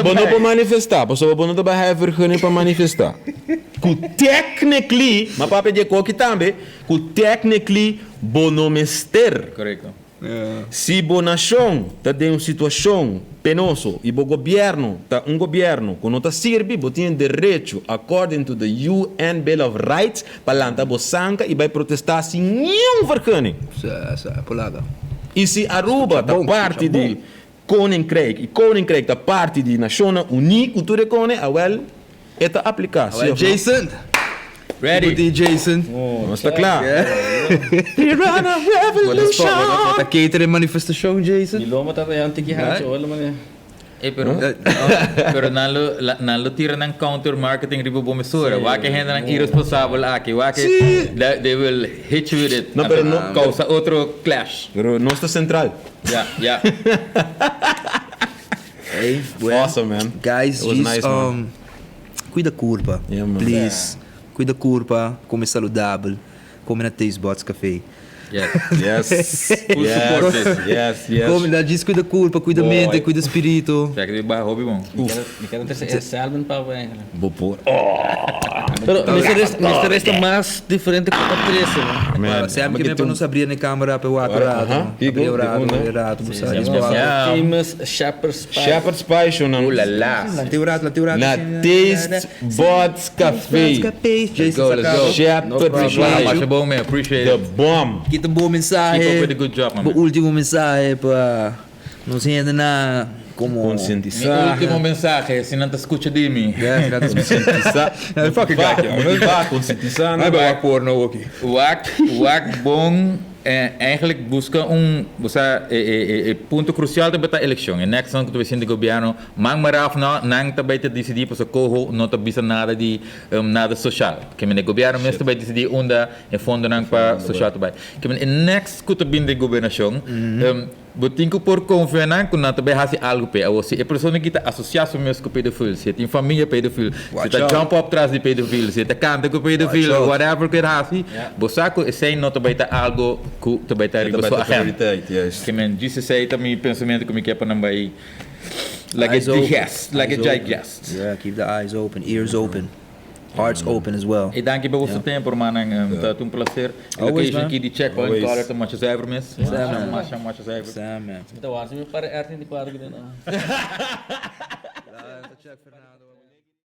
Bo no por manifestá, pasobra bo no ta bai haya vergunning pa manifestá. Ku technically, m'a papia di e koki tambe, ku technically bo no mester. Korekto. Si bo nashon ta den un situashon penoso i bo gobièrnu ta un gobièrnu ku no ta sirbi, bo tin e derecho according to the UN Bill of Rights pa lanta bo sanka i bai protestá sin niun vergunning. I si Aruba ta parti di Koninkrijk i Koninkrijk ta parti di Nashonnan Uní ku tur e kone, awèl e ta apliká, si òf no? Jason! Ready. Di Jason. Nos ta kla. We run a revolution. Bo ta cater e manifestacion, Jason? Mi lomba ta yan tiki hacho hoor, mane. Ey, pero pero nan lo nan lo tira nan counter marketing riba bo mesora. Wak e hendenan irresponsabel aki. Wak e they will hit you with it. No, pero no. Causa otro clash. Pero nos ta central. Ya, ya. Ey, bueno. Awesome, man. Guys, It was just, nice, man. Cuida curpa, Yeah, man. please. Cuida curpa, come saludabel, come na Taste Buds Café. Yes. Yes. Full support Yes. this. Yes, yes. Come na, just cuida curpa, cuida Boy. mente, cuida spirito. Sa ki ba hopi bon. Mi kier trece e salmon pa bo eigenlijk. Bo por. Oh. Pero mester es mester es ta mas diferente ku ta trece no. Man, Sempre que me pa nos abrir na câmara pa wak rato. Aha. Abrir Kiko, rato, di abrir rato, Sí, busa. sí, Just sí. wak. Famous Shepherd's Pie. Shepherd's Pie show nan. Ooh la la. Lanti un rato, lanti un rato. Na Taste Buds Café. Café. Let's go, let's go. Shepherd's Appreciate Pie. Masha bon man, appreciate The it. bomb. Kita un bon mensahe. Keep up with the good job, my Bo man. ultimo mensahe pa nos hende na como. Mi Concientisa. ultimo mensahe, si nan ta scucha di mi. Yeah, si nan ta scucha. Concientisa. Fucking guy. Motiva, concientisa. Ai bai wak porno oki. Wak, wak bon. Eigenlijk busca un, bo sa, e e e punto crucial ta bay ta eleccion. E next nan cu ta bay sinti gobierno, man mara of no, nan ta bay ta dicidi pasobra coho no ta bisa nada di nada social. Ke men e gobierno mes ta bay dicidi unda e fondonan pa social ta bay. Ke men e next cu ta bin den gobernacion, Bo tin ku por konfia nan ku nan ta bai hasi algu p'e. Awor, si e persona ki ta asosiá su mes ku pedofil, si e tin famia pedofil, si e ta jump up tras di pedofil, si e ta kanta ku pedofil, whatever ku e ta hasi, bo sa ku esei no ta bai ta algu ku ta bai ta riba su agenda. Ke men djis esei ta mi pensamentu ku mi ke pa nan bai lag'e digest, lag'e digest. Yeah, keep the eyes open, ears open. Hearts open as well. E danki pa boso tempo rumannan. Ta un placer. E location aki di Checkpoint Color ta masha zuiver mes. Masha masha masha zuiver. Sa man. Mi ta wak si mi para R34 ki den nan. Check Fernando.